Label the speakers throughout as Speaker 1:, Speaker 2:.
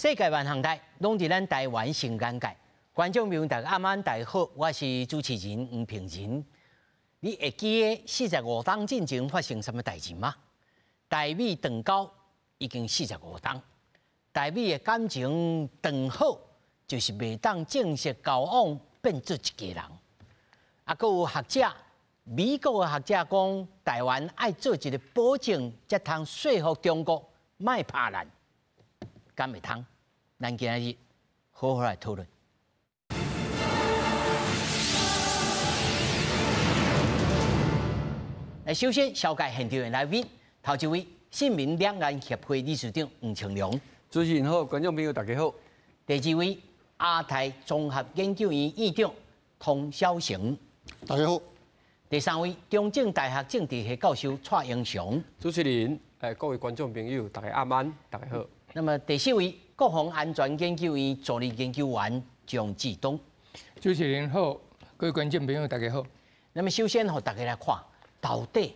Speaker 1: 世界萬行台，攏佇咱台灣新眼界。觀眾朋友大家暗安，大家好，我是主持人黃平仁。你會記得45冬進前發生啥物代誌嗎？台美斷交已經四十五冬，台美的感情斷好，就是袂當正式交往，變做一家人。啊，閣有學者，美國的學者講，台灣愛做一個保證，才通說服中國莫拍咱，敢會通？咱今日好好來討論。來，首先紹介現場的來賓，頭一位，新民兩岸協會理事長黃清龍。
Speaker 2: 主持人好，觀眾朋友大家好。
Speaker 1: 第二位，亞太綜合研究院院長童曉成。
Speaker 3: 大家好。
Speaker 1: 第三位，中正大學政治系教授蔡英雄。
Speaker 2: 主持人，各位觀眾朋友，大家暗安，大家好。
Speaker 1: 那麼第四位，國防安全研究院助理研究員張志東。
Speaker 4: 主持人好，各位觀眾朋友大家好。
Speaker 1: 那麼首先，予大家來看，到底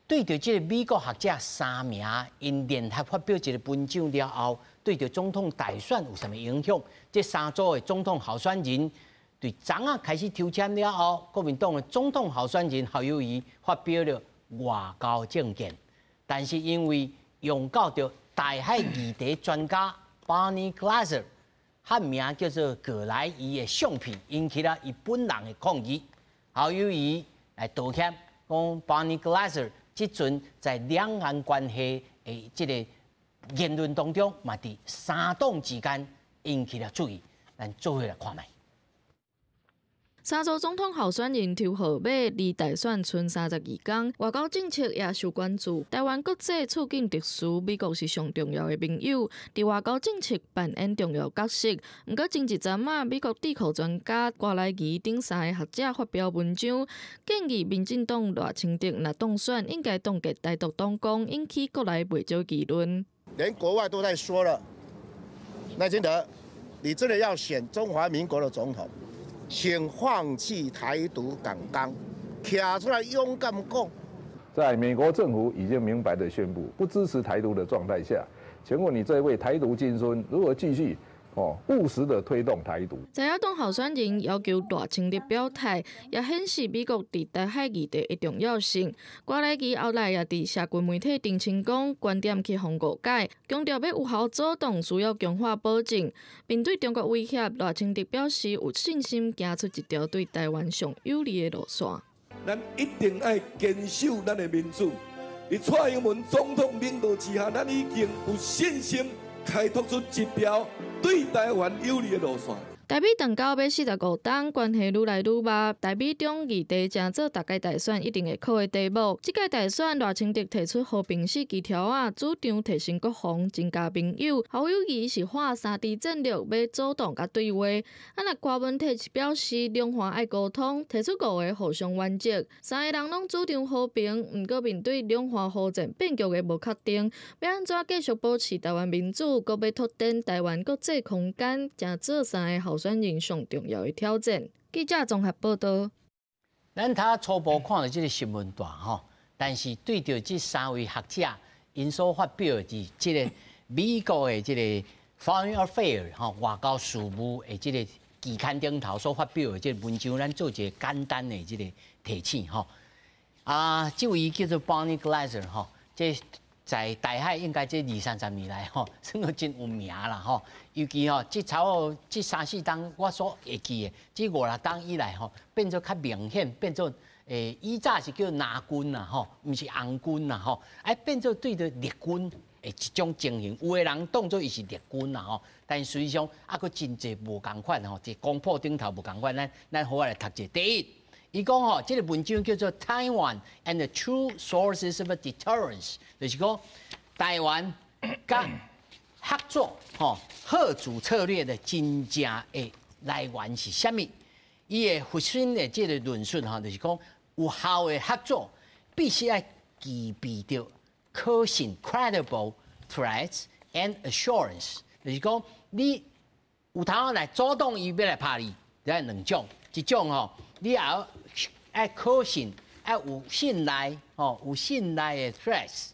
Speaker 1: 對著這個美國學者三名𪜶聯合發表一個文章了後，對著總統大選有啥物影響？這三組的總統候選人對昨仔開始抽籤了後，國民黨的總統候選人侯友宜發表了外交政見，但是因為用到著台海議題專家 Bonnie Glaser，漢名叫做葛萊儀的相片，引起了伊本人的抗議。侯友宜來道歉，講 Bonnie Glaser 這陣在兩岸關係的這個言論當中，嘛佇三黨之間引起了注意。咱做伙來看覓。
Speaker 5: 三組總統候選人抽號碼，離大選賰32工，外交政策也受關注。台灣國際處境特殊，美國是上重要的盟友，佇外交政策扮演重要角色。毋過前一陣仔，美國智庫專家葛萊儀等三個學者發表文章，建議民進黨賴清德若當選，應該凍結台獨黨綱，引起國內袂少議論。
Speaker 3: 連國外都在說了，賴清德，你真的要選中華民國的總統？請放棄台獨黨綱，徛出來勇敢講。
Speaker 6: 在美國政府已經明白的宣布不支持台獨的狀態下，請問你這位台獨金孫如何繼續務實的推動台獨？
Speaker 5: 在野黨候選人要求賴清德表態，也顯示美國佇台海議題的重要性。葛萊儀後來也佇社群媒體澄清講，觀點去予誤解，強調欲有效阻擋需要強化保證。面對中國威脅，賴清德表示有信心行出一條對台灣上有利的路線。
Speaker 7: 咱一定愛堅守咱的民主。佇蔡英文總統領導之下，咱已經有信心開拓出一條對台灣有利的路線。
Speaker 5: 台美斷交欲45冬，關係愈來愈峇。台美中議題成做逐屆大選一定會考的題目。這屆大選，賴清德提出和平四支條仔，主張提升國防、增加盟友。侯友宜是畫三支戰略，欲阻擋佮對話。啊，若柯文哲是表示兩岸愛溝通，提出五个互相原則。三個人攏主張和平，毋過面對兩岸互戰變局的無確定，欲按怎繼續保持台灣民主，閣欲拓展台灣國際空間，成做三个候選人上重要的挑戰。記者綜合報道。
Speaker 1: 咱頭初步看著這個新聞段吼，但是對著這三位學者𪜶所發表的這個美國的這個 Foreign Affairs 吼外交事務的這個期刊頂頭所發表的這個文章，咱做一個簡單的這個提醒吼。啊，這位叫做 Bonnie Glaser 吼，這在台海應該這二三十年來吼，算講真有名啦吼。尤其吼，這差不多這三四冬我所會記的，這五六冬以來吼，變做較明顯，變做以早是叫藍軍啦吼，毋是紅軍啦吼，哎變做對著綠軍的一種情形。有的人當做伊是綠軍啦吼，但實際上猶閣真濟無仝款吼，佇光譜頂頭無仝款。咱好好來讀者。第一，伊講吼，這個文章叫做《Taiwan and the Two Sources of Deterrence》，就是講台灣佮嚇阻吼嚇阻策略的真正的來源是啥物？伊的核心的這個論述吼，就是講有效的嚇阻必須愛具備著可信（credible threats and assurance），就是講你有通來阻擋伊欲來拍你，這兩種，一種吼，你也要愛可信，愛有信賴，吼，有信賴的 threats，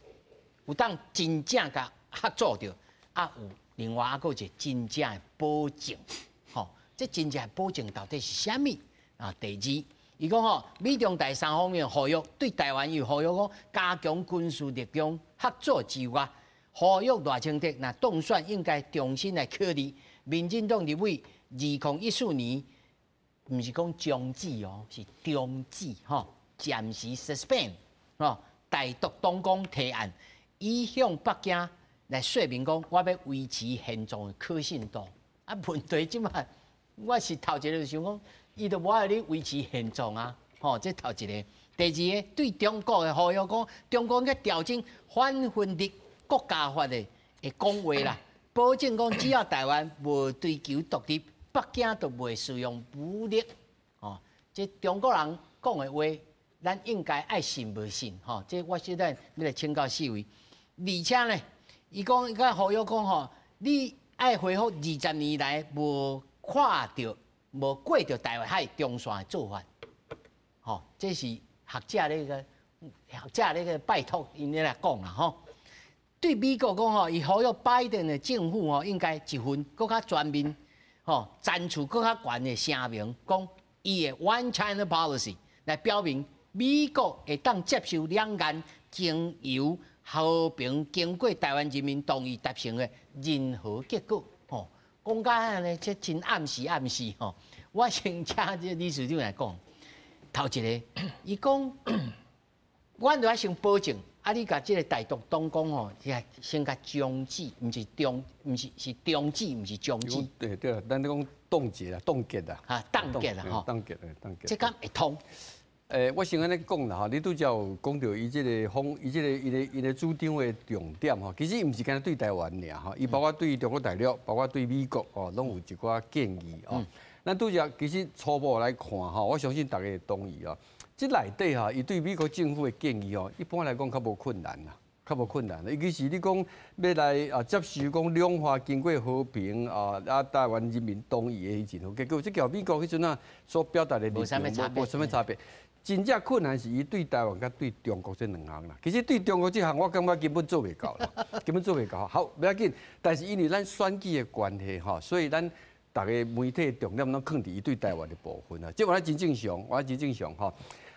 Speaker 1: 有當真正共嚇阻著，啊有另外還閣有一個真正的保證，吼，這真正的保證到底是啥物？啊，第二，伊講吼，美中台三方面呼籲對台灣有呼籲講加強軍事力量合作之外，呼籲賴清德若當選應該重新來考慮民進黨立委2014年，毋是講終止哦，是終止吼，暫時 suspend 吼，台獨黨綱提案，以向北京來說明講，我欲維持現狀的可信度。啊，問題這擺，我是頭一個就想講，伊都無愛你維持現狀啊，吼，這頭一個。第二個對中國的呼籲講，中國應該調整反分裂國家法的講話啦，保證講只要台灣無追求獨立，北京就袂使用武力。哦，這中國人講的話，咱應該愛信無信？吼，這我現在欲來請教四位。而且呢，伊講伊共呼籲講吼，你愛恢復20年來無跨著、無過著台灣海中線的做法。吼，這是學者咧個拜託𪜶咧來講啦吼。對美國講吼，伊呼籲拜登的政府吼，應該一份閣較全面、吼，爭取閣較懸的聲明，講伊的 One China Policy 來表明美國會當接受兩岸經由和平經過台灣人民同意達成的任何結果。吼，講甲按呢，這真暗示暗示吼。我先請這理事長來講，頭一個，伊講，阮著愛先保證。啊！你共這个台獨黨綱吼，先共終止，毋是終，毋是是終止，毋是終止。
Speaker 7: 對對，咱咧講凍結啦，凍結啦。
Speaker 1: 啊，凍結啦，吼。
Speaker 7: 凍結啦，凍結。
Speaker 1: 這敢會通？
Speaker 7: 我先按呢講啦吼，你拄才有講著伊這个方，伊這个伊的主張的重點吼，其實伊毋是干焦對台灣爾吼，伊包括對中國大陸，包括對美國哦，攏有一寡建議哦。咱拄才其實初步來看吼，我相信大家會同意哦。這內底吼，伊對美國政府的建議吼，一般來講較無困難啦，較無困難。尤其是你講欲來啊接受講兩岸經過和平啊啊台灣人民同意的任何結果，這佮美國彼陣仔所表達的立場無啥物差別。真正困難是伊對台灣佮對中國這兩項啦。其實對中國這項，我感覺根本做袂到啦，根本做袂到。好，無要緊，但是因為咱選舉的關係吼，所以咱逐个媒體重點攏放佇伊對台灣的部分啊。這我真正常，我真正常吼。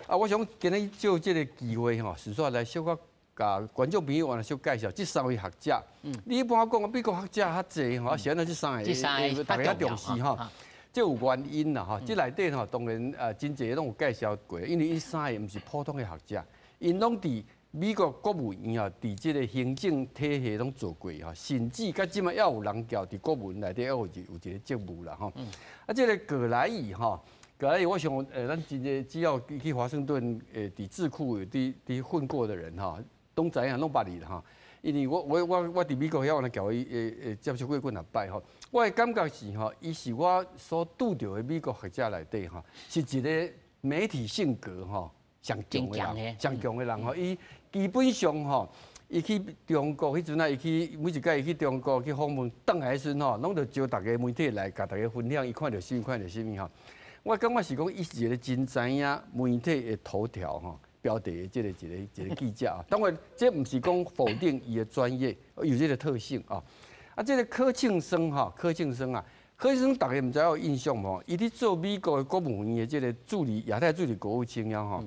Speaker 7: 啊，我想今日借這个機會吼，順紲來小可共觀眾朋友來小介紹這三位學者。你一般講美國學者較濟吼，啊是按怎這三个大家較重視吼？這有原因啦吼，這內底吼當然真濟攏有介紹過，因為𪜶三个毋是普通的學者，𪜶攏佇美國國務院吼，佇這个行政體系攏做過吼，甚至到這擺猶有人調佇國務院內底猶有一个職務啦吼。啊，這个葛萊儀吼，葛萊儀我想咱真濟只要去華盛頓佇智庫有佇混過的人吼，攏知影攏捌伊啦吼。因為我佇美國遐，我來共伊接觸過幾若擺吼，我的感覺是吼，伊是我所拄著的美國學者內底吼，是一个媒體性格吼上強的人，上強的人吼。伊基本上吼，伊去中國彼陣啊，伊去每一擺伊去中國去訪問，轉來時陣吼，攏著招逐个媒體來共大家分享，伊看著啥物，看著啥物吼。我感覺是講，伊是一个真知影媒體的頭條吼，標題的這个一个記者啊。當然，這毋是講否定伊的專業，有這个特性啊。啊，這个柯慶生哈，柯慶生啊，柯慶生大家毋知有印象無？伊佇做美國的國務院的這个助理亞太助理國務卿了吼，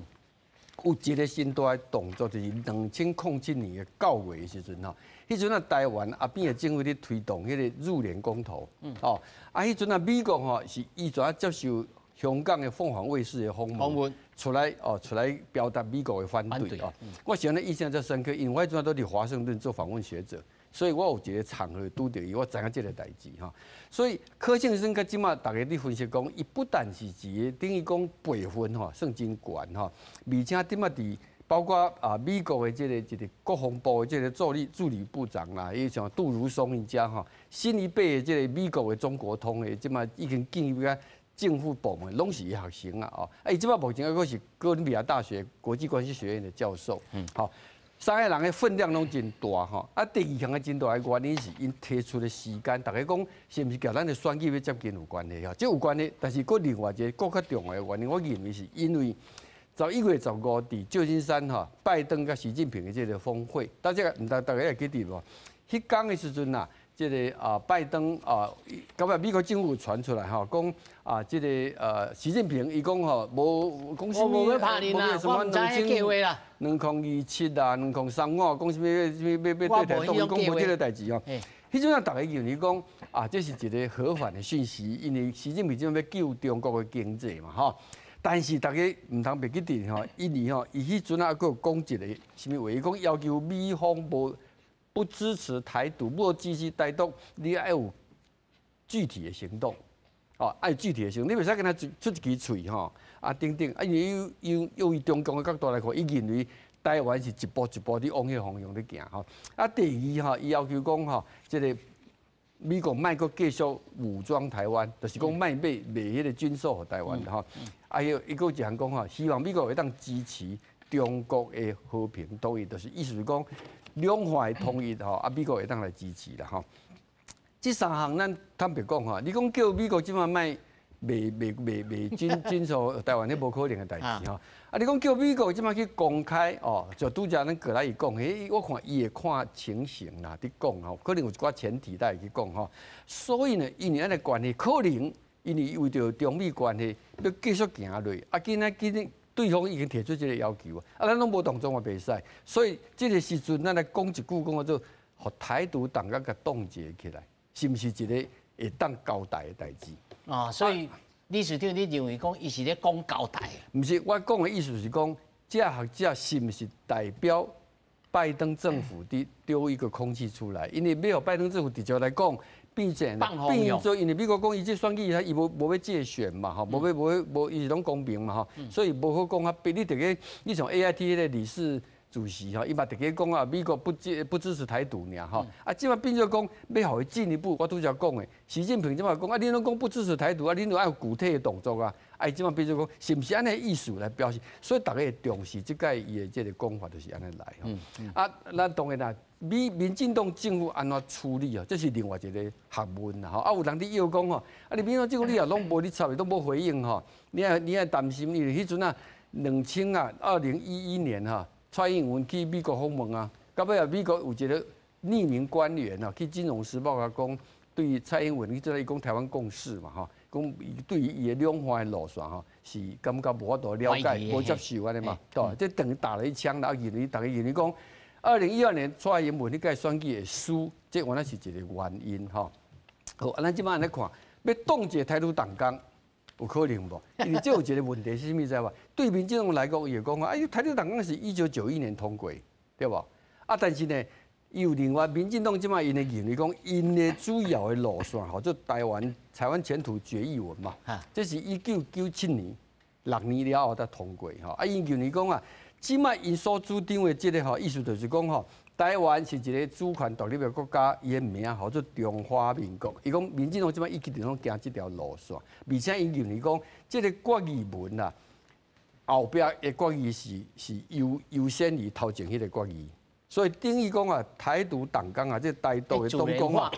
Speaker 7: 有一个新大的動作，就是2007年的9月的時陣吼，彼陣啊台灣阿扁的政府咧推動彼个入聯公投，哦，啊，彼陣啊美國吼是伊怎接受香港的鳳凰衛視的訪問，出來哦，出來表達美國的反對哦。我想咧印象最深刻，因為我彼陣都佇華盛頓做訪問學者，所以我有一个場合拄著伊，我知影這个代誌吼。所以柯慶生佮這馬大家佇分析講，伊不但是一个等於講輩分吼，算真懸吼，而且這馬佇包括啊美國的這个一个國防部的這个助理部長啦，伊像杜如松𪜶遮吼，新一輩的這个美國的中國通的，這馬已經進入較政府部門攏是伊學生啊，哦，啊，伊這馬目前猶閣是哥倫比亞大學國際關係學院的教授，好，三个人的分量攏真大吼。啊，第二項的真大的原因是𪜶提出的時間，大家講是毋是佮咱的選舉欲接近有關係吼？這有關係，但是閣另外一个閣較重要的原因，我認為是因為11月15佇舊金山吼，拜登佮習近平的這个峰會，大家毋知大家會記得無？彼工的時陣啊，這个啊，拜登啊，到尾美國政府傳出來吼，講啊，這个習近平伊講吼，無講啥物，
Speaker 1: 無欲拍恁啦，我毋知計劃啦，
Speaker 7: 2027啊，2035，講啥物欲對台獨，伊講無這个代誌吼。彼陣啊，逐家認為講啊，這是一个和緩的訊息，因為習近平這馬欲救中國的經濟嘛，吼。但是逐家毋通袂記得吼，因為吼，伊彼陣啊，閣有講一个啥物話，伊講要求美方無不支持台獨，無支持台獨，你愛有具體的行動，哦，愛具體的行動，你袂使干焦出一支喙吼，啊等等，啊因為用中共的角度來看，伊認為台灣是一步一步佇往彼个方向咧行吼。啊，第二吼，伊要求講吼，這个美國莫閣繼續武裝台灣，就是講莫賣彼个軍售予台灣吼。啊，伊閣有一項講吼，希望美國會當支持中國的和平統一，就是意思是講兩岸的統一吼，啊，美國會當來支持啦吼。這三項咱坦白講吼，你講叫美國這馬莫賣軍售台灣，彼無可能的代誌吼。啊，你講叫美國這馬去公開哦，就拄才咱過來伊講，彼我看伊會看情形啦，佇講吼，可能有一寡前提才會去講吼。所以呢，因為按呢關係，可能因為為著中美關係欲繼續行落，啊，今仔今日對方已經提出這个要求啊，咱攏無動作嘛袂使，所以這个時陣咱來講一句講叫做，予台獨黨綱共凍結起來，是毋是一个會當交代的代誌？
Speaker 1: 啊，所以理事長，你認為講伊是咧講交代？
Speaker 7: 毋是，我講的意思是講，這學者是毋是代表拜登政府佇丟一個空氣出來？因為欲予拜登政府直接來講，變成變做，因為美國講伊這選舉，伊無欲借選嘛，吼，無欲無欲無，伊是攏公平嘛，吼，所以無好講啊。你佇個，你像 AIT 彼个理事主席吼，伊嘛直接講啊，美國不支持台獨爾吼，啊，這馬變做講欲予伊進一步，我拄才講的，習近平這馬講啊，恁攏講不支持台獨啊，恁著愛有具體的動作啊，啊，伊這馬變做講，是毋是按呢意思來表示？所以逐家會重視這擺伊的這个講法，就是按呢來吼。啊，咱當然啦，民進黨政府按怎處理啊？這是另外一個學問啦吼。啊，有人佇臆講吼，啊，你民進黨政府你也攏無咧插，攏無回應吼，你愛擔心，因為彼陣啊，兩千啊，2011年哈。蔡英文去美國訪問啊，到尾啊，美國有一个匿名官員啊，去《金融時報》啊講，對蔡英文，伊這伊講台灣共識嘛吼，講對於伊的兩岸的路線吼，是感覺無法度了解、無接受按呢嘛，對，這等於打了一槍，然後認為逐家認為講，2012年蔡英文彼屆選舉會輸，這原來是一个原因吼。好，啊，咱這擺按呢看，欲凍結台獨黨綱。有可能無？因為這有一个問題是啥物知無？對民進黨來講，伊會講啊，台獨黨綱是1991年通過，對無？啊，但是呢，伊有另外民進黨這擺𪜶的認為講，𪜶的主要的路線吼，做台灣前途決議文嘛，這是1997年6年了後才通過吼。啊，𪜶認為講啊，這擺𪜶所主張的這个吼，意思就是講吼，台灣是一个主權獨立的國家，伊的名號做中華民國。伊講民進黨這擺一直攏行這條路線，而且𪜶認為講，這个決議文啊，後壁的決議是優先於頭前彼个決議，所以等於講啊，台獨黨綱啊，這台獨的黨綱啊，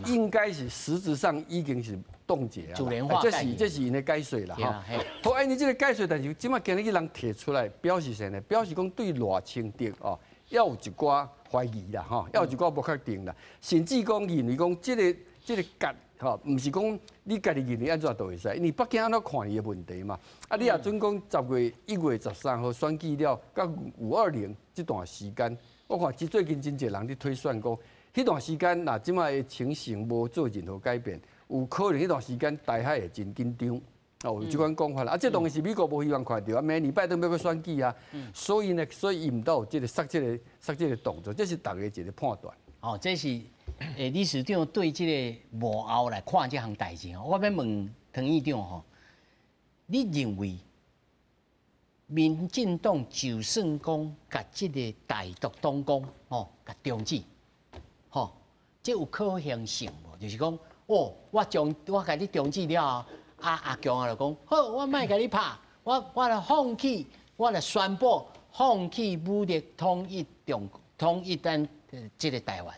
Speaker 7: 應該是實質上已經是凍結啊。這是𪜶的解說啦，吼。好，按呢這个解說，但是這擺今日去人提出來，表示啥呢？表示講對賴清德哦，猶有一寡懷疑啦，吼，猶有一寡無確定啦，甚至講認為講這个結吼，毋是講你家己認為按怎就會使，因為北京按怎看伊的問題嘛。啊，你若準講10月1月13號選舉了，到5/20這段時間，我看最近真濟人佇推算講，彼段時間若這擺的情形無做任何改變，有可能彼段時間台海會真緊張。哦，有這款講法啦。啊，這當然是美國無希望看著啊，明年拜登欲閣選舉啊，所以呢，所以伊毋到有這个殺這个動作，這是逐家一个判斷。
Speaker 1: 哦，這是理事長對這个幕後來看這項代誌哦。我欲問唐院長吼，你認為民進黨就算講共這个台獨黨綱吼，共終止，吼，這有可行性無？就是講，哦，我共你終止了後，啊阿強啊就講，好，我莫共你拍，我來放棄，我來宣布放棄武力統一咱這个台灣。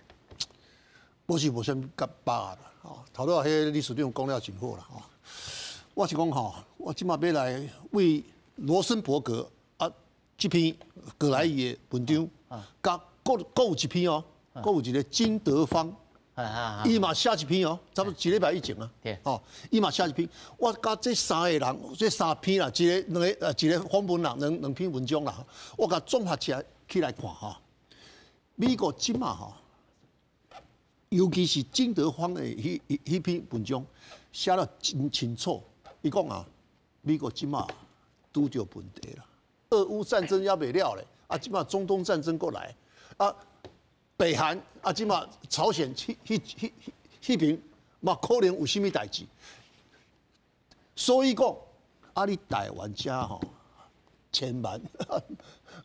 Speaker 8: 我是無啥物甲把握啦，吼，頭拄仔彼个理事長講了真好啦，吼。我是講吼，我這馬欲來為羅森伯格啊這篇葛來儀的文章，佮閣有一篇哦，閣有一个金德芳。伊嘛寫一篇哦，差不多一禮拜以前啊，哦，伊嘛寫一篇。我佮這三個人，這三篇啦，一個兩個一個訪問啦，兩篇文章啦，我共綜合起來看吼。美國這馬吼，尤其是金德芳的彼篇文章寫得真清楚。伊講啊，美國這馬拄著問題啦，俄烏戰爭猶未了咧，啊，這馬中東戰爭過來，啊。北韓啊，這馬朝鮮彼邊嘛可能有啥物代誌，所以講啊，你台灣遮吼，千萬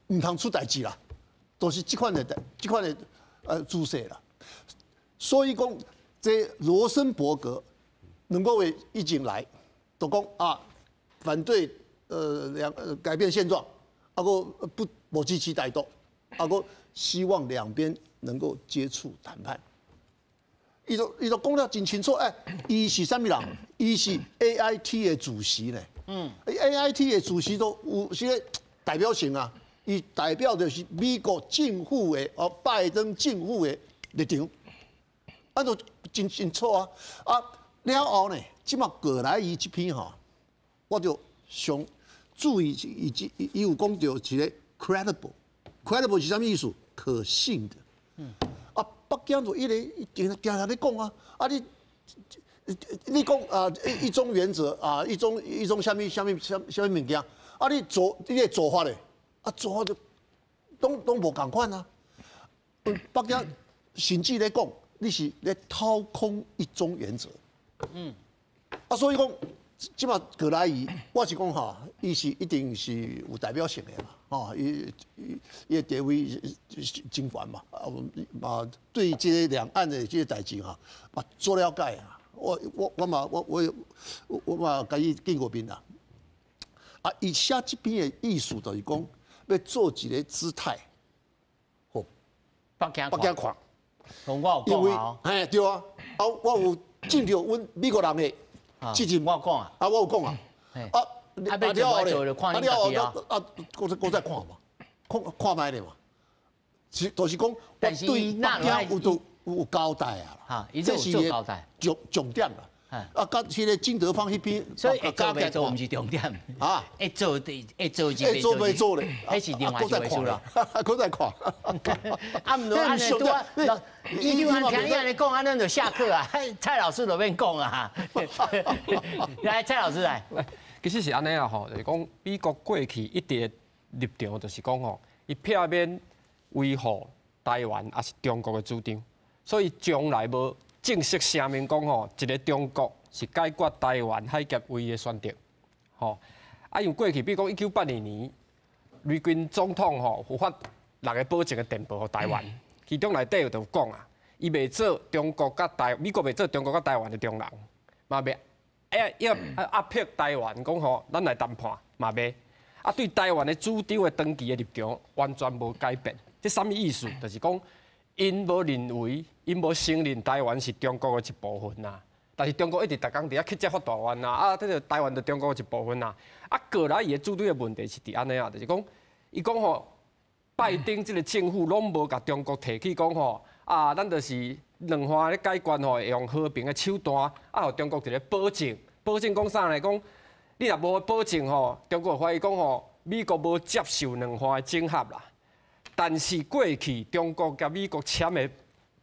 Speaker 8: 毋通出代誌啦，都是這款的姿勢啦。所以講，這羅森伯格2個月以前來，都講啊，反對改變現狀，啊閣不無支持台獨，啊閣希望兩邊能夠接觸談判，伊就講得真清楚，欸，伊是啥物人？伊是 AIT 的主席呢。AIT 的主席都有這個代表性啊，伊代表的是美國政府的哦，拜登政府的立場，啊，就真清楚啊。啊，了後呢，這馬過來伊這篇吼，我就上注意伊有講著一個 credible，credible 是啥物意思？可信的。啊，北京就一直定定定咧講啊，啊你講啊一中原則啊，一中啥物啥物啥啥物物件，啊你做你的做法咧，啊做法就攏無仝款啊。北京甚至咧講，你是咧掏空一中原則。啊，所以講，這馬過來伊，我是講吼，伊是一定是有代表性的嘛，吼，伊的地位真懸嘛，啊嘛對這個兩岸的這個代誌吼，嘛足了解啊。我嘛我我我嘛共伊見過面啦。啊，伊寫這篇的意思就是講，欲做一個姿態，予
Speaker 1: 北京
Speaker 8: 北京看。
Speaker 1: 我有講啊。
Speaker 8: 嘿，對啊，啊，我有盡著阮美國人的責任。
Speaker 1: 我有講啊。
Speaker 8: 啊，我有講啊。啊，
Speaker 1: 啊，了後咧，
Speaker 8: 啊了後，啊，閣再看嘛，看看覓咧嘛。是，就是講，我對北京有都有交代啊。
Speaker 1: 哈，這是做交代。
Speaker 8: 重點啦。啊，佮彼個金德芳彼篇，
Speaker 1: 所以會做袂做毋是重點。
Speaker 8: 啊，
Speaker 1: 會做會做就
Speaker 8: 會做袂做咧，
Speaker 1: 彼是另外一回事啦。
Speaker 8: 閣再看。
Speaker 1: 啊，毋過按呢拄啊，伊就按聽你按呢講，按呢就下課啊。蔡老師就免講啊。來，蔡老師來。
Speaker 2: 其實是按呢啊吼，就是講美國過去一直立場就是講吼，伊避免維護台灣抑是中國的主張，所以從來無正式聲明講吼，一個中國是解決台灣海峽唯一的選擇，吼。啊，因為過去，比如講1982年，雷根總統吼有發六個保證的電報予台灣，其中內底就有講啊，伊袂做中國佮台美國袂做中國佮台灣的中人，嘛袂要壓迫台灣，講吼，咱來談判嘛袂。啊，對台灣的主張的長期的立場完全無改變。這啥物意思？就是講，𪜶無認為，𪜶無承認台灣是中國的一部分啊。但是中國一直逐工佇遐乞食發大願啊，啊，這個台灣就中國的一部分啊。啊，過來伊的主張的問題是佇按呢啊，就是講，伊講吼，拜登這個政府攏無共中國提起講吼，啊，咱就是兩岸咧解決吼，會用和平的手段，啊，予中國一個保證，保證講啥呢？講你若無保證吼，中國會懷疑講吼，美國無接受兩岸的整合啦。但是過去中國佮美國簽的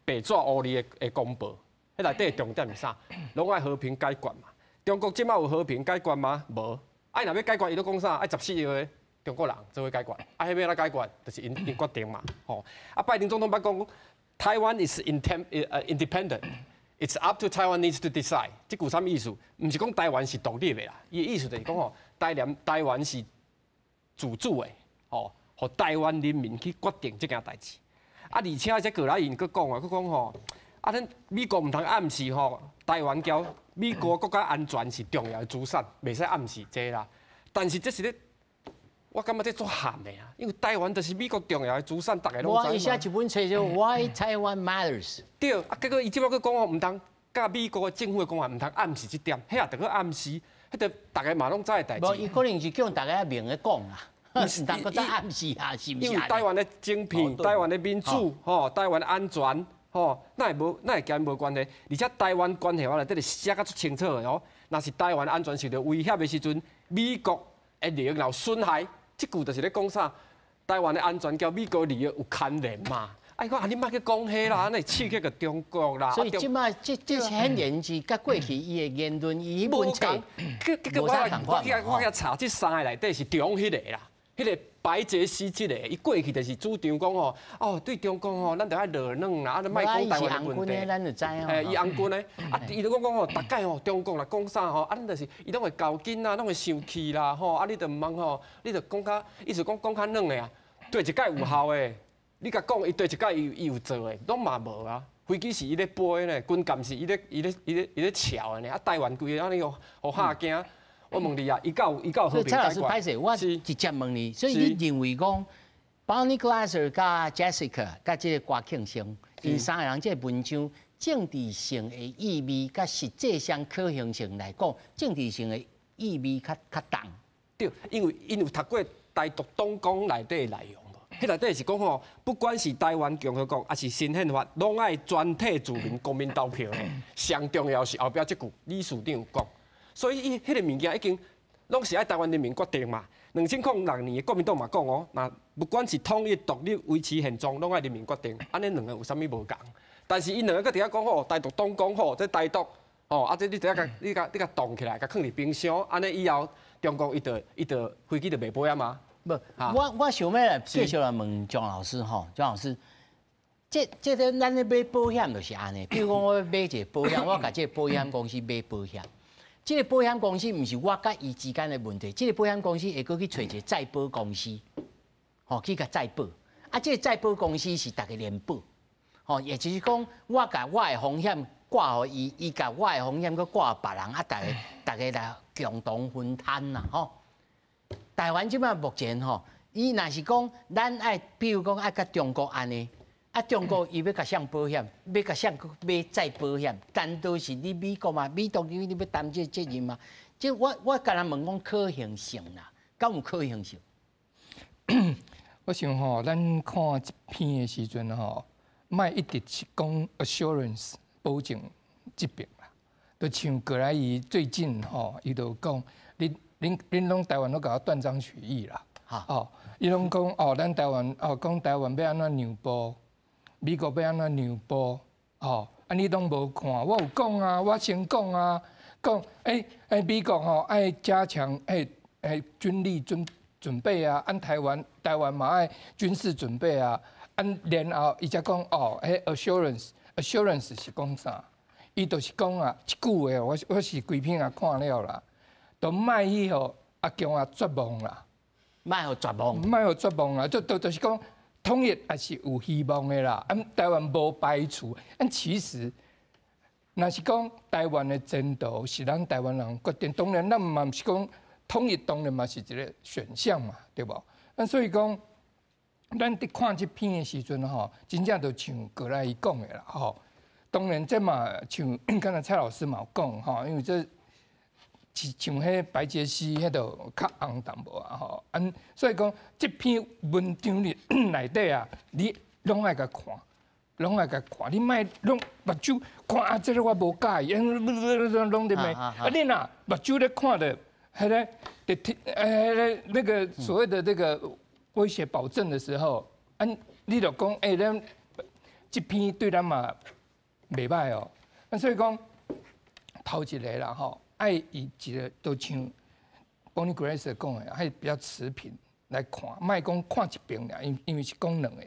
Speaker 2: 白紙烏字的公報，彼內底的重點是啥？攏愛和平解決嘛。中國這馬有和平解決嗎？無。啊，若欲解決，伊攏講啥？愛14億个中國人做伙解決。啊，彼欲按怎解決？就是𪜶𪜶決定嘛。吼。啊，拜登總統捌講，Taiwan is independent. It's up to Taiwanese to decide。這句啥物意思？毋是講台灣是獨立的啦，伊的意思就是講吼，台灣是自主的，吼，予台灣人民去決定這件代誌。啊，而且這過來𪜶閣講啊，閣講吼，啊，咱美國毋通暗示吼，台灣交美國國家安全是重要的資產，袂使暗示這啦。但是這是咧，我感覺這足譀的啊，因為台灣就是美國重要的資產，逐家攏知。
Speaker 1: 我伊寫一本冊叫《Why Taiwan Matters》。
Speaker 2: 對，啊，結果伊這擺閣講吼，毋通佮美國的政府的講法，毋通暗示這點，彼也著閣暗示，彼個逐家嘛攏知的代誌。
Speaker 1: 無，伊可能是叫逐家明咧講啊。毋通閣再暗示啊，是毋是？
Speaker 2: 因為台灣的晶片、台灣的民主、吼，台灣的安全、吼，哪會無哪會佮𪜶無關係？而且台灣關係法內底是寫甲足清楚的哦。若是台灣安全受到威脅的時陣，美國的利益若有損害，這句就是咧講啥？台灣的安全佮美國利益有牽連嘛？哎，講啊，你莫去講彼啦，按呢刺激著中國啦。
Speaker 1: 所以這擺這這顯然是佮過去伊的言論，伊彼本冊
Speaker 2: 無啥仝款。我去查這三个內底是中彼個啦，彼個白傑西這个，伊過去就是主張講吼，哦，對中國吼，咱著愛落軟啦，啊，你莫講台灣的問題。
Speaker 1: 咱就知哦。
Speaker 2: 嘿，伊紅軍的，啊，伊就講講吼，逐擺吼，中國若講啥吼，啊，咱就是伊攏會猴緊啊，攏會生氣啦，吼，啊，你就毋通吼，你就講較，意思講講較軟的啊，對一擺有效的。你共講，伊對一擺伊有做的，攏嘛無啊。飛機是伊咧飛呢，軍艦是伊咧伊咧伊咧伊咧撨的呢。啊，台灣規个按呢予嚇驚。我問你啊，伊敢有伊敢有和平解決？
Speaker 1: 蔡老師，歹勢，我直接問你，所以你認為講，Bonnie Glaser 佮 Jessica 佮這個郭慶生，𪜶三個人這個文章政治性的意味，佮實際上可行性來講，政治性的意味較較重。
Speaker 2: 對，因為𪜶有讀過台獨黨綱內底的內容。彼內底是講吼，不管是台灣共和國，抑是新憲法，攏愛全體自民公民投票。上重要是後壁這句，理事長有講。所以伊彼个物件已經攏是愛台灣人民決定嘛。2006年的國民黨嘛講哦，若不管是統一、獨立、維持現狀，攏愛人民決定。按呢兩个有啥物無仝？但是𪜶兩个閣佇遐講吼，台獨黨綱吼，這台獨吼，啊這你佇遐共你共你共凍起來，共囥佇冰箱，按呢以後中國伊就伊就飛機就袂飛啊嘛。
Speaker 1: 無，我想欲來繼續來問張老師吼，張老師，這這個咱咧買保險就是按呢，比如講我買一个保險，我共這个保險公司買保險，這个保險公司毋是我佮伊之間的問題，這个保險公司會閣去揣一个再保公司，吼去共再保，啊，這个再保公司是逐家聯保，吼，也就是講我共我的風險掛予伊，伊共我的風險閣掛予別人，啊，逐家逐家來共同分擔啦，吼。台灣這擺目前吼，伊若是講咱愛，比如講愛佮中國按呢，啊中國伊欲共誰保險，欲共誰買再保險，難道是你美國嗎？美國你欲擔這個責任嗎？這我我敢若問講可行性啦，敢有可行性？
Speaker 4: 我想吼，咱看這篇的時陣吼，莫一直是講 assurance 保證這邊啦，就像葛萊儀最近吼，伊就講你。恁恁攏台灣攏共我斷章取義啦，哦，伊攏講哦，咱台灣哦，講台灣欲按怎讓步，美國欲按怎讓步，哦，啊你攏無看，我有講啊，我先講啊，講欸欸美國吼愛加強欸欸軍力準準備啊，按台灣台灣嘛愛軍事準備啊，按然後伊才講哦，彼 assurance assurance 是講啥？伊就是講啊，一句話，我我是規篇也看了啦。都莫去予阿共啊絕望啦，
Speaker 1: 莫予絕望，
Speaker 4: 莫予絕望啦，就就就是講統一也是有希望的啦。啊，台灣無排除，啊，其實若是講台灣的前途是咱台灣人決定，當然咱嘛毋是講統一，當然嘛是一个選項嘛，對無？啊，所以講，咱佇看這篇的時陣吼，真正就像葛萊儀講的啦，吼。當然這嘛像剛才蔡老師嘛有講吼，因為這。像彼白傑西彼度較紅淡薄啊吼，啊，所以講這篇文章裡內底啊，你攏愛共看，攏愛共看，你莫攏目睭看啊，這个我無佮意，攏攏佇罵，啊，你若目睭咧看著彼个佇聽，彼个那個所謂的這個威脅保證的時候，啊，你就講，欸，咱這篇對咱嘛袂䆀哦，啊，所以講頭一个啦吼。愛以一个都像 Bonnie Glaser 講的，愛比較持平來看，莫講看一邊爾，因因為是講兩個，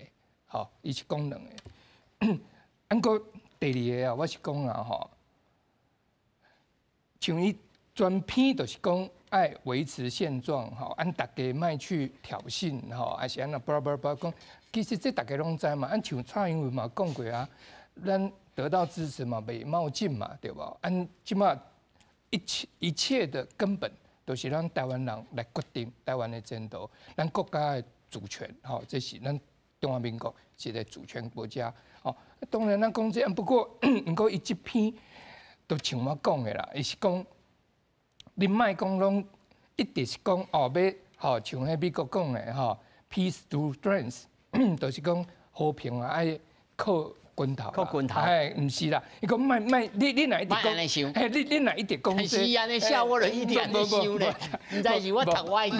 Speaker 4: 吼，伊是講兩個。按閣第二个啊，我是講啊吼，像伊全篇就是講愛維持現狀，吼，按逐家莫去挑釁，吼，還是按怎叭叭叭講，其實這逐家攏知嘛，按像蔡英文嘛講過啊，咱得到支持嘛，袂冒進嘛，對無？按這馬。一切一切的根本都是咱台灣人來決定台灣的前途，咱國家的主權，吼，這是咱中華民國一个主權國家，吼。當然咱講這，不過毋過伊這篇都像我講的啦，伊是講你莫講攏一直是講哦，欲吼像彼美國講的吼，peace through strength，就是講和平啊，愛靠拳頭，
Speaker 1: 靠拳頭，
Speaker 4: 哎，毋是啦，伊講莫莫，你若一直講，嘿，你若一直講，
Speaker 1: 是按呢寫，我就一直按呢想咧，毋知是我讀歪去。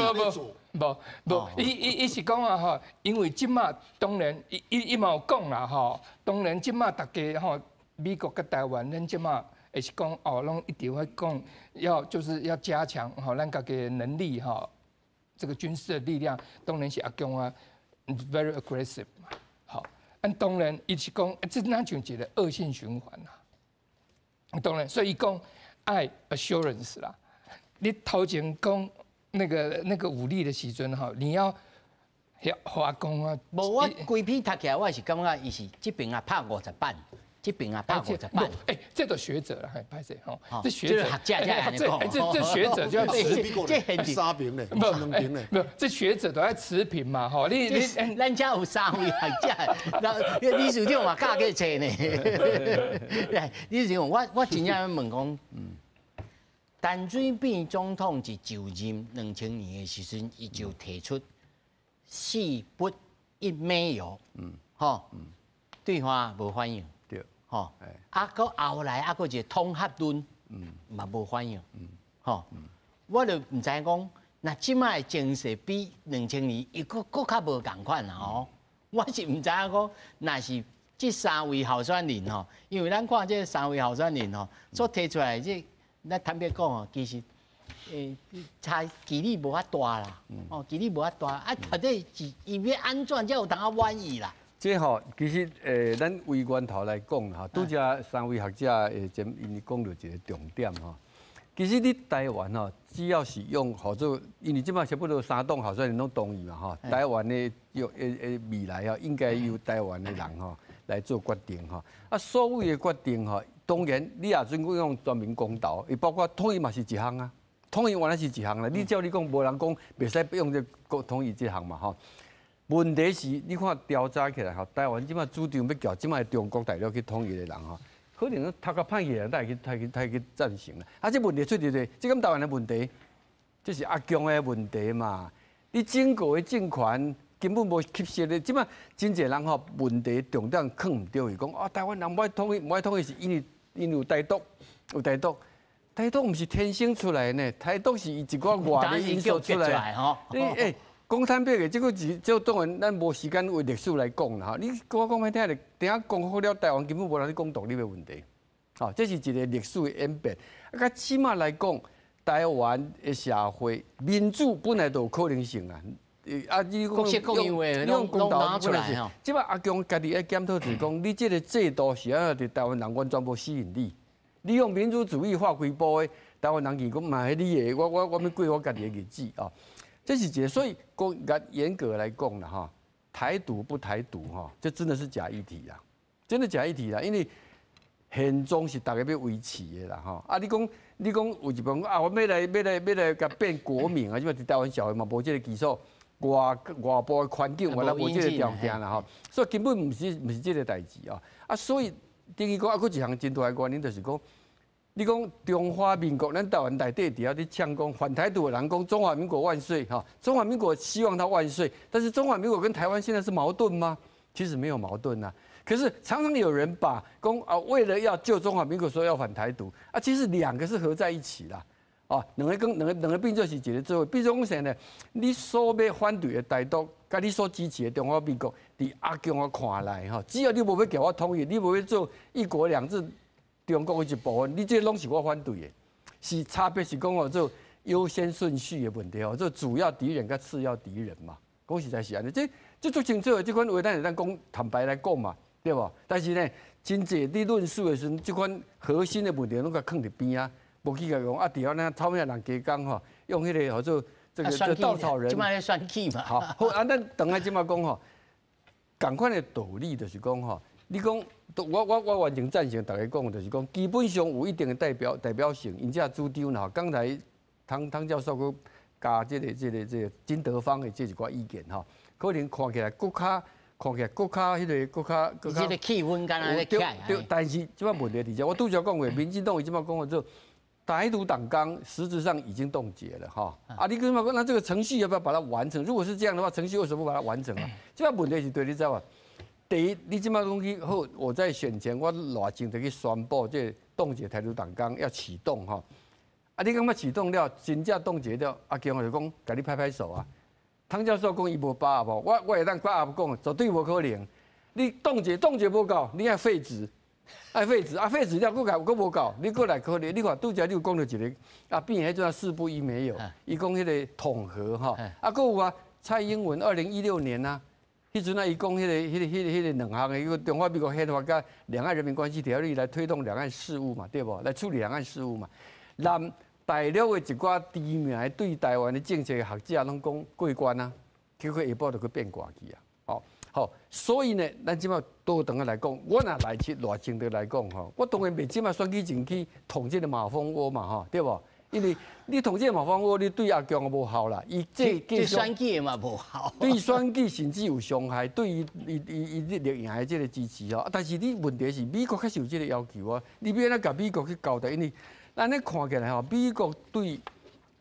Speaker 4: 無無，伊是講啊吼，因為這馬當然，伊嘛有講啦吼，當然這馬大家吼，美國佮台灣，咱這馬會是講哦，攏一直會講，要就是要加強吼，咱家己的能力吼，這個軍事的力量，當然是阿強啊，very aggressive 嘛，好，啊當然伊是講，這若像一個惡性循環啦。當然，所以伊講愛 assurance 啦，你頭前講那個武力的時陣吼，你要華講啊。
Speaker 1: 無我規篇讀起來，我是感覺伊是這邊啊拍50板，這邊啊拍50板。
Speaker 4: 欸，這個學者啦，歹勢吼，這學
Speaker 1: 者學者才按呢講，
Speaker 4: 這學者就要持
Speaker 8: 平，這三平咧，不兩平咧，
Speaker 4: 不，這學者都愛持平嘛，吼，你
Speaker 1: 咱遮有三位學者，那理事長嘛教過冊呢。理事長，我真正欲問講，陳水扁總統佇就任2000年的時陣，伊就提出四不一沒有，吼，對方無反應，吼，啊，閣後來啊，閣一個統合論，嘛無反應，吼，我就毋知講，若這擺的情勢比2000年伊閣閣較無仝款啦吼，我是毋知影講，若是這三位候選人吼，因為咱看這三位候選人吼所提出來這，咱坦白講哦，其實，差距離無遐大啦，哦，距離無遐大，啊，到底是伊欲按怎才有通啊滿意啦？
Speaker 7: 這吼，其實咱圍源頭來講吼，拄才三位學者前𪜶講著一個重點吼。其實你台灣吼，只要是用號做，因為這擺差不多三黨候選人攏同意嘛吼，台灣的用的未來吼，應該由台灣的人吼來做決定吼。啊，所謂的決定吼，當然你也準講用全民公投，伊包括統一嘛是一項啊，統一原來是一項啦。你照你講，無人講袂使用這個統一這項嘛吼。問題是，你看調查起來吼，台灣這擺主張欲共這擺中國大陸去統一的人吼，可能讀較歹去的人，才會去、才去、才去贊成啦。啊，這問題出佇佗，這敢台灣的問題，這是阿共的問題嘛？你整個的政權根本無吸收的，這擺真濟人吼問題重點囥毋對，是講啊，台灣人無愛統一，無愛統一是因為有台獨，有台獨，台獨毋是天生出來的呢，台獨是伊一寡外的因素出來。你欸。講坦白的，這個是這當然咱無時間為歷史來講啦。你我講欲聽咧，等下光復了台灣，根本無人咧講獨立的問題。吼，這是一個歷史的演變。啊，較起碼來講，台灣的社會民主本來就有可能性啊。啊，你講用用公投本來是，這擺阿共家己愛檢討就是講，你這個制度是按怎佇台灣人完全無吸引力。你用民主主義劃開步的，台灣人講嘛彼你的，我欲過我家己的日子啊。這是一個，所以講嚴格來講啦，哈，台獨不台獨哈，這真的是假議題啦，真的假議題啦，因為現狀是大家欲維持的啦，吼。啊，你講有一部分啊，我欲來欲來欲來共變國民啊，這擺佇台灣社會嘛無這個基礎，外部的環境原來無這個條件啦，吼，所以根本毋是這個代誌啊。啊，所以等於講啊，閣一項真大的原因就是講，你講中華民國，咱台灣內底佇遐咧嗆講反台獨的人講中華民國萬歲，哈，中華民國希望他萬歲，但是中華民國跟台灣現在是矛盾嗎？其實沒有矛盾啊。可是常常有人把講啊，為了要救中華民國，說要反台獨啊，其實兩個是合在一起啦。哦，兩個跟兩個變做是一個做伙。比如講啥呢？你所欲反對的台獨，佮你所支持的中華民國，佇阿共的看來，吼，只要你無欲共我統一，你無欲做一國兩制中國的一部分，你這攏是我反對的。是差別是講哦，做優先順序的問題哦，做主要敵人佮次要敵人嘛。講實在是按呢，這足清楚的，這款話咱會當講坦白來講嘛，對無？但是呢，真濟佇論述的時陣，這款核心的問題攏共囥佇邊仔，無去共講啊，佇遐呢草嶺人加工吼，用彼個號做這個這稻草人。
Speaker 1: 這擺咧選舉嘛。
Speaker 7: 好，好啊，咱轉來這擺講吼，仝款的道理就是講吼，你講我完全贊成大家講，就是講基本上有一定的代表性，𪜶這主張啦。剛才湯教授閣加這個金德芳的這一寡意見吼，可能看起來閣較看起來閣較彼個閣較閣較。
Speaker 1: 這個氣氛敢若咧起來。
Speaker 7: 對，但是這擺問題佇遮，我拄才講過，民進黨伊這擺講的做台獨黨綱，實質上已經凍結了哈。啊，你幹嘛講？那這個程序要不要把它完成？如果是這樣的話，程序為什麼不把它完成啊？這擺問題是對，你知無？第一，你這擺講去好，我在選前我賴清德去宣布這凍結台獨黨綱要啟動吼。啊，你感覺啟動了，真正凍結了，阿強就講，共你拍拍手啊。湯教授講伊無把握，我會當把握講，絕對無可能。你凍結凍結無夠，你愛廢止，愛廢止啊，廢止了，閣閣閣無夠，你閣來考慮。你看拄才你有講著一個啊，變彼陣四不一沒有，伊講彼個統合吼，啊，閣有啊，蔡英文2016年啊。彼陣啊，伊講彼個兩項的，一個中華民國憲法佮兩岸人民關係條例來推動兩岸事務嘛，對無？來處理兩岸事務嘛。南大陸的一寡知名的對台灣的政策學者攏講過關啊，結果下晡就閣變卦去啊。哦，好，所以呢，咱這擺倒轉來講，我若來去賴清德來講吼，我當然袂這擺選舉前去捅這個馬蜂窩嘛，吼，對無？因為你捅這個馬蜂窩，你對阿強無效啦。伊這
Speaker 1: 對選舉嘛無效，
Speaker 7: 對選舉甚至有傷害，對伊伊伊伊力贏的這個支持吼。但是你問題是美國確實有這個要求啊，你欲按怎共美國去交代？因為咱咧看起來吼，美國對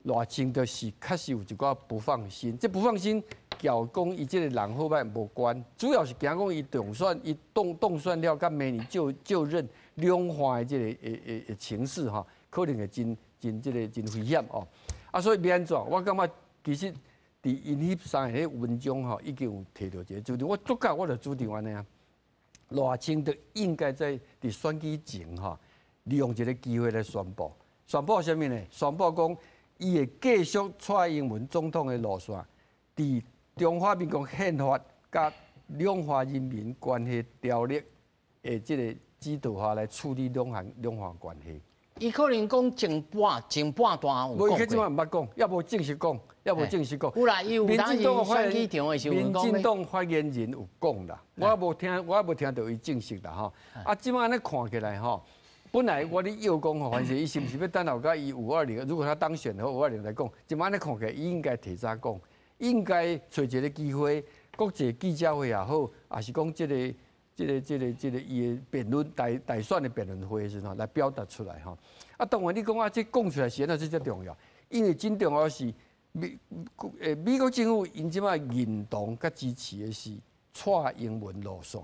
Speaker 7: 賴清德是確實有一寡不放心，這不放心共講伊這個人好䆀無關，主要是驚講伊當選，伊當當選了，佮明年就就任兩岸的這個的情勢吼，可能會真真這個真危險哦。啊，所以欲按怎？我感覺其實佇𪜶彼三个文章吼，已經有提著一個主張，我足夠我就主張按呢啊。賴清德應該在佇選舉前吼，利用這個機會來宣布，宣布啥物呢？宣布講伊會繼續蔡英文總統的路線，佇中華民國憲法佮兩岸人民關係條例的這個指導下來處理兩岸關係。
Speaker 1: 伊可能講前半段有
Speaker 7: 講過。無，伊彼陣毋捌講，猶無正式講，猶無正式講。
Speaker 1: 有啦，伊有當時選舉場的時候，
Speaker 7: 民進黨發言人有講啦，我無聽，我無聽著伊正式啦吼。啊，這擺按呢看起來吼，本來我咧臆講吼，反正伊是毋是欲等候到伊5/20？如果他當選的話，五二零來講，這擺按呢看起來，伊應該提早講，應該揣一個機會，國際記者會也好，抑是講這個伊的辯論大大選的辯論會的時陣吼，來表達出來吼。啊，當然你講啊，這講出來是按怎這才重要，因為真重要是美國政府𪜶這擺認同佮支持的是蔡英文路線。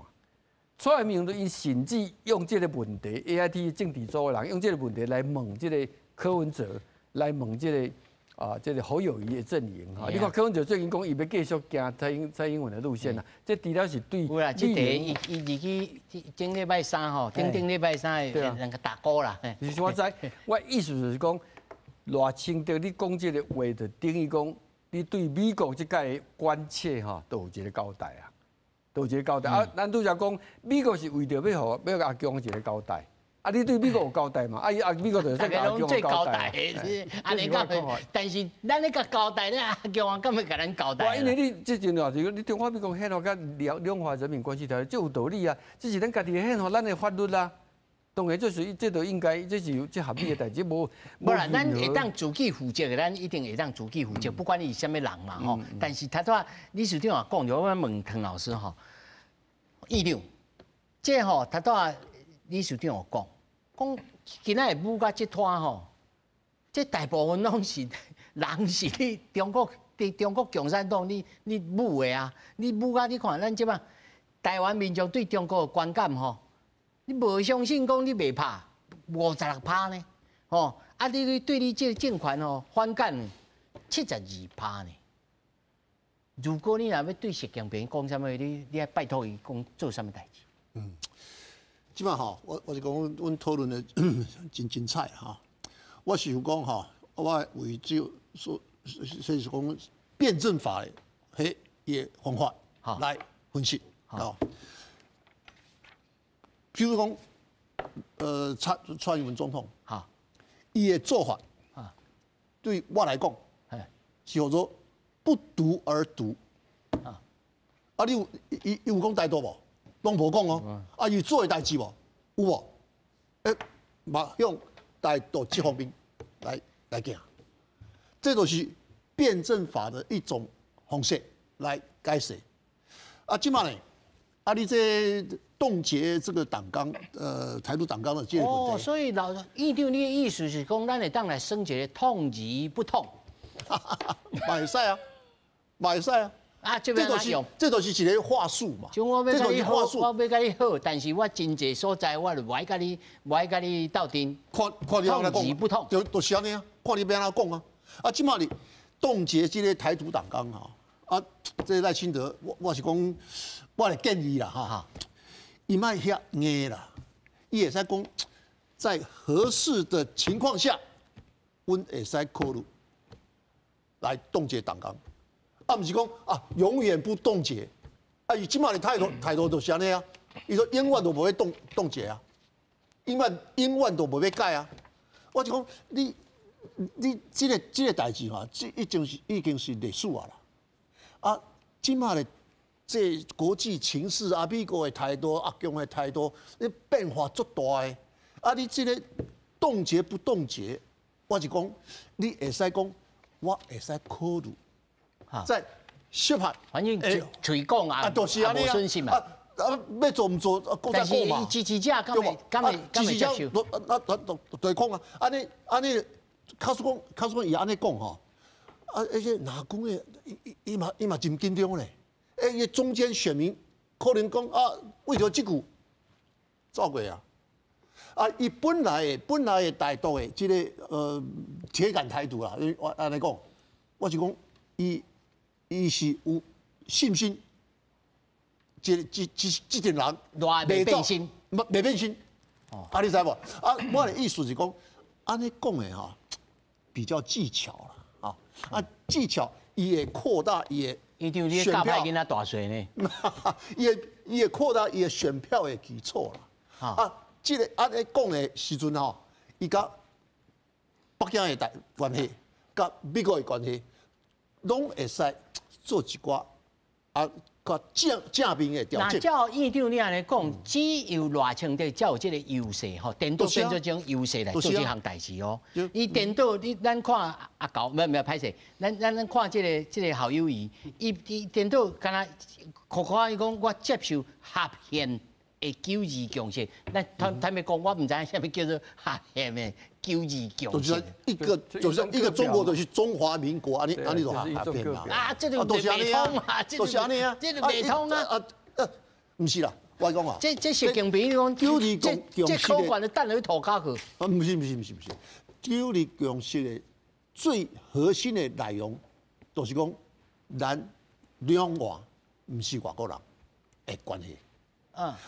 Speaker 7: 蔡英文𪜶甚至用這個問題，AIT 政治組的人用這個問題來問這個柯文哲，來問這個啊，這個侯友宜的陣營哈。你看柯文哲最近講，伊欲繼續行蔡英文的路線啦，這除了是對。
Speaker 1: 有啦，這題伊伊自己頂禮拜三吼，頂頂禮拜三的兩個打鼓啦。
Speaker 7: 是我知，我意思就是講，賴清德你講這個話，就等於講你對美國這擺的關切吼，都有一個交代啊，都有一個交代。啊，咱拄才講，美國是為著欲予欲共阿共一個交代。啊！你對美國有交代嘛？啊，啊，美國就是共阿共交
Speaker 1: 代。按呢講，但是咱咧共交代咧，阿共敢會共咱交代？
Speaker 7: 因為你這陣話是，你中華民國憲法佮兩岸人民關係條例，這有道理啊！這是咱家己的憲法，咱的法律啊。當然，這是這都應該，這是這合理的代誌，無
Speaker 1: 無啦，咱會當自己負責的，咱一定會當自己負責，不管伊是啥物人嘛吼。但是頭拄仔理事長也講著，我問湯老師吼，院長，這吼頭拄仔理事長有講，講今仔日舞甲這攤吼，這大部分攏是人是你中國佇中國共產黨你你舞的啊，你舞甲你看咱這擺台灣民眾對中國的觀感吼。你無相信講你袂拍56%呢？吼啊！你對你這個政權吼反感72%呢？如果你若欲對習近平講啥物，你你愛拜託伊講做啥物代誌？
Speaker 8: 嗯，這擺吼，我是講阮討論的真精彩哈。我是想講吼，我為只說，所以是講辯證法的彼個方法來分析，吼。譬如講，蔡英文總統，伊的做法，對我來講，是叫做不獨而獨。啊，你有伊伊有講台獨無？攏無講哦。啊，伊做的代誌無？有無？欸，嘛向台獨這方面來行，這就是辯證法的一種方式來解釋。啊，這擺呢？啊，你這凍結這個黨綱，台獨黨綱的這個
Speaker 1: 哦，所以老院長，你的意思是講，咱會當來耍一個痛而不痛？
Speaker 8: 嘛會使啊，嘛會使啊。
Speaker 1: 啊，這
Speaker 8: 這就是這就是一個話術嘛。
Speaker 1: 就我欲共你好，我欲共你好，但是我真濟所在，我就無愛共你，無愛共你鬥陣。
Speaker 8: 看看你按怎
Speaker 1: 講，不痛，
Speaker 8: 就是按呢啊，看你欲按怎講啊。啊，這擺你凍結這個台獨黨綱吼，啊，這賴清德，我是講，我來建議啦哈，伊莫遐硬啦，伊會使講，在合適的情況下，阮會使考慮來凍結黨綱。啊，毋是講啊，永遠不凍結。啊，伊這擺的態度就是按呢啊。伊說永遠都無欲凍結啊，永遠都無欲改啊。我就講你這個代誌吼，這已經是歷史啊啦。啊，這擺的這國際情勢啊，美國的態度、阿共的態度，你變化足大的。啊，你這個凍結不凍結，我是講你會使講，我會使考慮。在適合，
Speaker 1: 反正嘴講啊，
Speaker 8: 就是按呢啊，啊，欲做毋做，閣再講嘛。
Speaker 1: 支持者敢會敢會敢會接受？
Speaker 8: 啊啊對講啊，按呢按呢，假使講伊按呢講吼，啊，彼個若講的，伊嘛真緊張咧。欸，伊中間選民可能講啊，為著這句走過啊。啊，伊本來的台獨的這個鐵桿台獨啦，我按呢講，我是講伊。伊是有信心，這陣人
Speaker 1: 袂變心，
Speaker 8: 袂變心。啊，你知無？啊，我的意思是講，按呢講的吼，比較技巧啦，啊啊技巧，伊會擴大伊的
Speaker 1: 選票。囡仔大歲呢？
Speaker 8: 伊會擴大伊的選票的基礎啦。啊，這個按呢講的時陣吼，伊佮北京的關係，佮美國的關係，攏會使做一寡啊，較正面的調整。
Speaker 1: 那照院長你按呢講，只有賴清德才有這個優勢吼，顛倒變做這種優勢來做這項代誌哦。伊顛倒你咱看阿狗，沒有歹勢，咱看這個侯友宜，伊顛倒敢若看看伊講我接受合憲的九二共識，咱坦白講，我毋知影啥物叫做合憲的九二共識。
Speaker 8: 一個就是一個中國，就是中華民國，按呢按呢就合憲嘛。
Speaker 1: 啊，這個袂通啊，
Speaker 8: 就是按呢啊，
Speaker 1: 這個袂通啊。
Speaker 8: 啊，毋是啦，我講啊，
Speaker 1: 這習近平講
Speaker 8: 九二共
Speaker 1: 這考卷就等去塗跤去。
Speaker 8: 啊，毋是毋是毋是毋是，九二共識的最核心的內容，就是講咱兩岸毋是外國人的關係。啊，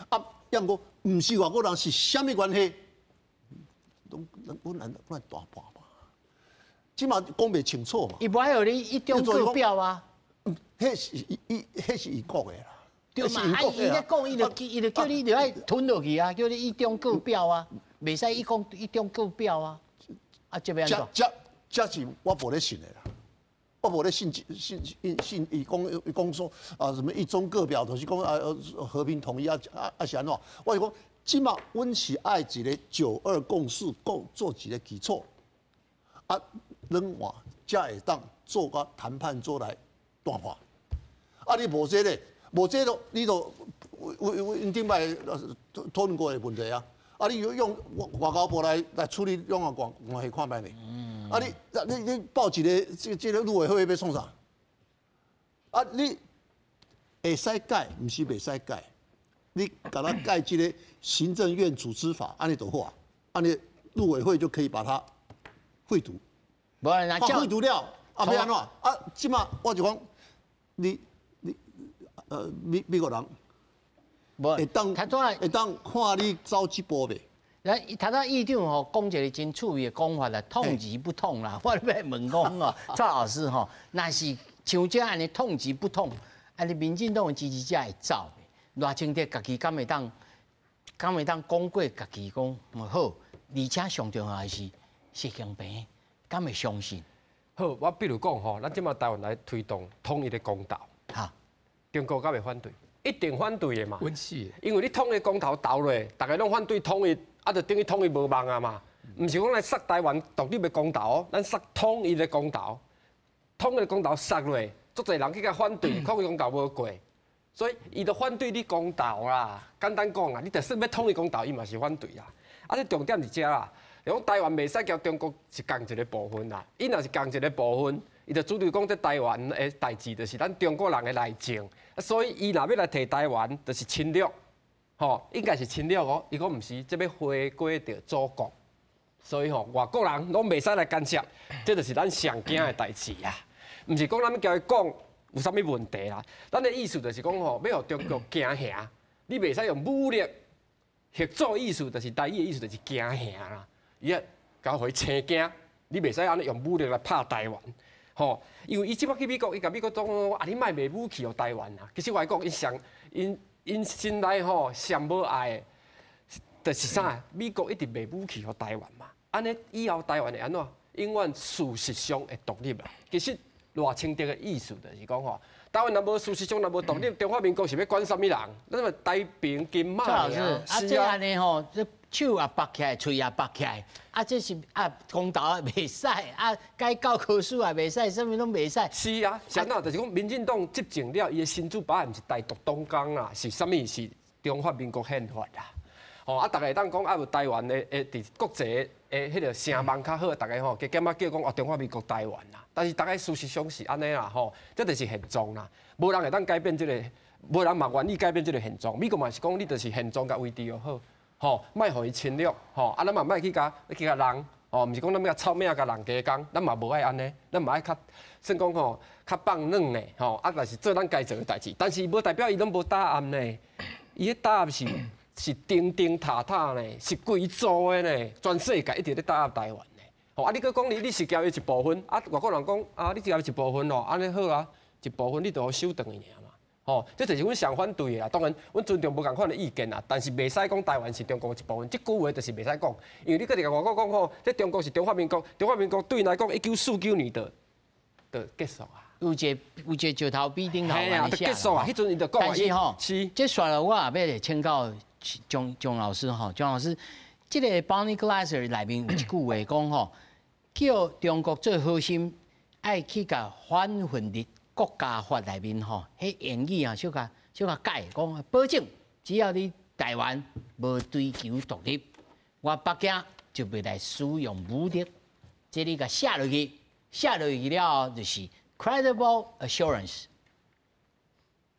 Speaker 8: 抑毋過毋是外國人是啥物關係？攏阮阮阮大半嘛，這馬講袂清楚嘛。
Speaker 1: 伊無愛予你一中各表啊。
Speaker 8: 彼是伊，彼是伊講的啦。
Speaker 1: 對嘛？啊，伊咧講，伊就叫你就愛吞落去啊，叫你一中各表啊，袂使一講一中各表啊。啊，這欲按怎？
Speaker 8: 這是我無咧信的啦。我無咧信信信信伊講伊講說啊，什麼一中各表，就是講啊和平統一啊啊啊是按怎？我是講，這馬阮是愛一個九二共識，共做一個基礎，啊，兩岸才會當做個談判桌來談判。啊，你無這個，無這個，你就阮頂擺討論過的問題啊。啊，你用外交部來處理兩岸關係看覓呢？啊你報一個這個陸委會欲創啥？啊，你會使改，毋是袂使改。你共它改這個行政院組織法，按呢就好啊，按呢陸委會就可以把它廢除。
Speaker 1: 無啦，
Speaker 8: 廢除了，啊，欲按怎？啊，這馬我就講，你美國人，會當看你走這步袂？
Speaker 1: 來，頭拄院長吼講一個真趣味的講法啦，痛而不痛啦。我欲問講哦，蔡老師吼，若是像這按呢痛而不痛，按呢民進黨的支持者會走袂？賴清德家己敢會當講過家己講好，而且上重要的是習近平敢會相信？
Speaker 2: 好，我比如講吼，咱這馬台灣來推動統一的公投，中國敢會反對？一定反對的嘛。因為你統一公投投落，逐家攏反對統一，啊，就等於統一無望啊嘛。毋是講來殺台灣獨立的公投，咱殺統一的公投，統一的公投殺落，足濟人去共反對，統一公投無過，所以伊就反對你公投啦。簡單講啦，你就算欲統一公投，伊嘛是反對啦。啊，這重點佇遮啦，講台灣袂使共中國是仝一个部分啦，伊若是仝一个部分，伊就主張講這台灣的代誌就是咱中國人的內政，所以伊若欲來提台灣，就是侵略，吼，應該是侵略哦。伊講毋是，這欲回歸著祖國，所以吼，外國人攏袂使來干涉，這就是咱上驚的代誌啊！毋是講咱欲共伊講有啥物問題啦，咱的意思就是講吼，欲予中國驚嚇，你袂使用武力嚇阻，意思就是台語的意思就是驚嚇啦，伊啊共予伊生驚，你袂使按呢用武力來拍台灣。吼，因為伊這擺去美國，伊共美國講啊，你莫賣武器予台灣啊。其實我來講，伊上𪜶𪜶心內吼上無愛的，就是啥？美國一直賣武器予台灣嘛。按呢以後台灣會按怎？永遠事實上會獨立啦。其實賴清德的意思就是講吼，台灣若無事實上若無獨立，中華民國是欲管啥物人？咱咪台平金馬。
Speaker 1: 蔡老師，啊，這按呢吼，這手也縛起來，喙也縛起來，啊，這是啊，公投也袂使，啊，改教科書也袂使，啥物攏袂使。
Speaker 2: 是啊，是按怎？就是講民進黨執政了，伊的新主牌毋是台獨黨綱啦，是啥物？是中華民國憲法啦。吼啊，逐家會當講啊，有台灣的的佇國際的彼個聲望較好，逐家吼加減仔叫講哦，中華民國台灣啦。但是逐家事實上是按呢啦，吼，這就是現狀啦，無人會當改變這個，無人嘛願意改變這個現狀。美國嘛是講，你就是現狀共維持就好。吼，莫予伊侵略，吼，啊，咱嘛莫去共去共人，吼，毋是講咱欲共臭名共人加工，咱嘛無愛按呢，咱嘛愛較算講吼，較放軟的，吼，啊，但是做咱該做的代誌，但是無代表伊攏無打壓呢，伊彼打壓是是釘釘塔塔呢，是規組的呢，全世界一直咧打壓台灣呢，吼，啊，你閣講你你是交伊一部分，啊，外國人講啊，你交伊一部分哦，按呢好啊，一部分你就予收轉去爾嘛。吼，這就是阮上反對的啦。當然，阮尊重無仝款的意見啦，但是袂使講台灣是中國的一部分。這句話就是袂使講，因為你閣佇共外國講吼，這中國是中華民國，中華民國對𪜶來講，1949年就就結束啊。
Speaker 1: 有一个有一个石頭比頂頭按呢寫。
Speaker 2: 結束啊！彼陣伊就講
Speaker 1: 但是吼，是這煞落我也欲來請教鍾鍾老師吼，鍾老師，這个 Bonnie Glaser 內面有一句話講吼，叫中國做好心，愛去共反分裂國家法內面吼，彼言語啊，小可小可改，講保證只要你台灣無追求獨立，我北京就袂來使用武力。這你共寫落去，寫落去了後就是 credible assurance。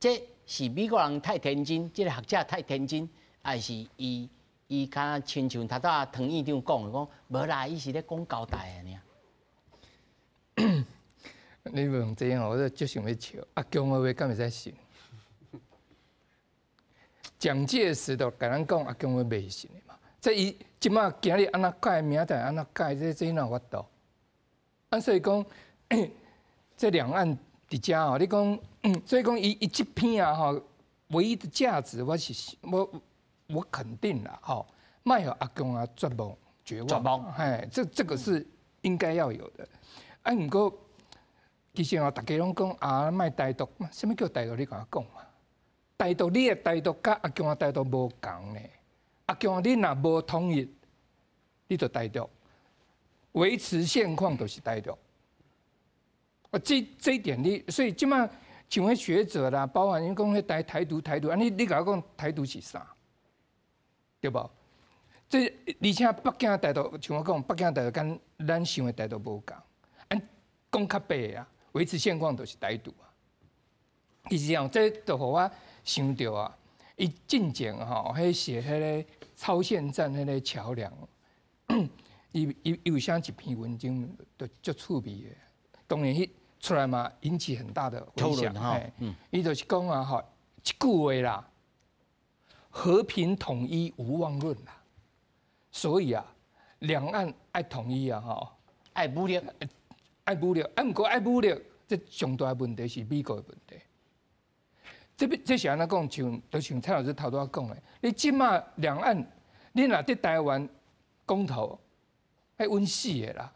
Speaker 1: 這是美國人太天真，這个學者太天真，還是伊伊較親像頭拄仔唐院長講的，講無啦，伊是咧講交代的爾。
Speaker 4: 你問這樣，我就足想欲笑。阿共的話敢會使信？蔣介石都共咱講阿共話袂信的嘛。這伊這馬今日按怎改，明仔載按怎改，這這哪有法度？啊，所以講，這兩岸佇遮哦，你講，所以講伊伊這篇啊吼，唯一的價值，我是我我肯定啦，吼，莫予阿共啊絕望絕望，
Speaker 1: 絕望，
Speaker 4: 嘿，這這個是應該要有的。啊，毋過其實哦，逐家攏講啊，莫台獨，啥物叫台獨？你共我講嘛？台獨你的台獨佮阿共的台獨無仝呢。阿共你若無統一，你就台獨；維持現況就是台獨。啊，這這一點你，所以這馬像彼學者啦，包含𪜶講彼台台獨台獨，啊你你共我講台獨是啥？對無？這而且北京台獨，像我講，北京台獨佮咱想的台獨無仝。按講較白啊，維持現況就是台獨啊。其實哦，這就予我想著啊，伊進前吼，彼寫彼个超限戰彼个橋梁，伊伊伊有寫一篇文章，就足趣味的。當然，彼出來嘛，引起很大的迴響。伊就是講啊，吼，一句話啦，和平統一無望論啦。所以啊，兩岸愛統一啊，吼，
Speaker 1: 愛武力，
Speaker 4: 愛武力，啊，毋過愛武力，這上大的問題是美國的問題。這這是按怎講？像就像蔡老師頭拄仔講的，你這馬兩岸，你若佇台灣公投，彼穩死的啦，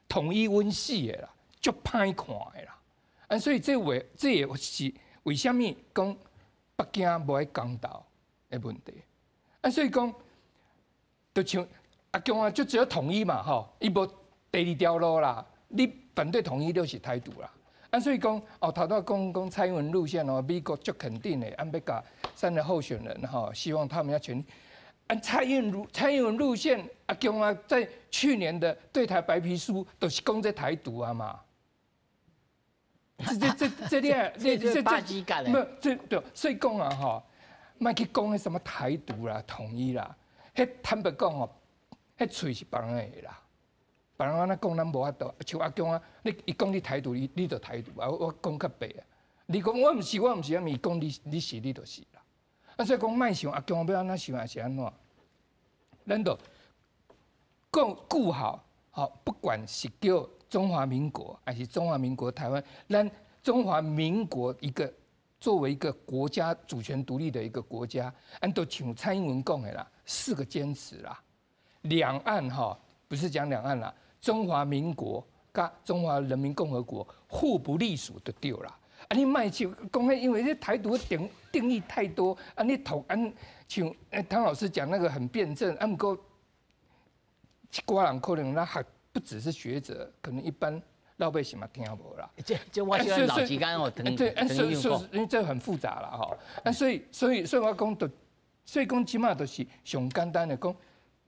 Speaker 4: 統一穩死的啦，足歹看的啦。啊，所以這話這也是為啥物講北京無愛公投的問題。啊，所以講，就像阿共啊，就只有統一嘛，吼，伊無第二條路啦。你反對統一就是台獨啦。啊，所以講，哦，頭拄仔講講蔡英文路線哦，美國足肯定的，按欲共三个候選人吼，希望他們要全力。按蔡英文蔡英文路線，阿共啊，在去年的對台白皮書都是講這台獨啊嘛。這這這這你這
Speaker 1: 這這，
Speaker 4: 沒這對，所以講啊吼，莫去講彼什麼台獨啦、統一啦，彼坦白講吼，彼喙是別人的啦，別人按怎講咱無法度。像阿強啊，你伊講你台獨，你你就台獨啊，我講較白啊。你講我毋是，我毋是，啊，伊講你你是，你就是啦。啊，所以講莫想阿強欲按怎想，抑是按怎，咱就顧顧好，吼，不管是叫中華民國，還是中華民國台灣，咱中華民國一個作為一個國家主權獨立的一個國家，按都像蔡英文講的啦，四個堅持啦，兩岸哈不是講兩岸啦，中華民國佮中華人民共和國互不隸屬就對啦。啊，你莫去講彼，因為這台獨定定義太多，啊，你統按像湯老師講那個很辯證，啊，毋過一寡人可能咱學不只是學者，可能一般老百姓嘛聽無啦。
Speaker 1: 這這我喜歡老時間哦，
Speaker 4: 對，所以所以因為這很複雜啦，吼。啊，所以所以所以我講就，所以講這馬就是上簡單的講，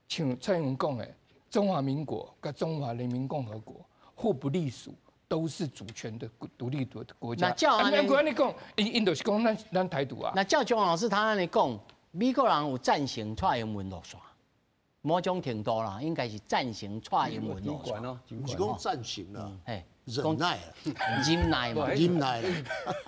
Speaker 4: 像蔡英文講的，中華民國佮中華人民共和國互不隸屬，都是主權的獨立的國家。
Speaker 1: 那照按呢
Speaker 4: 講，𪜶𪜶就是講咱咱台獨啊。
Speaker 1: 那照張老師他按呢講，美國人有贊成蔡英文落線，某種程度啦，應該是贊成蔡英文落線。
Speaker 8: 毋是講贊成啦，忍耐啦，
Speaker 1: 忍耐嘛，
Speaker 8: 忍耐啦，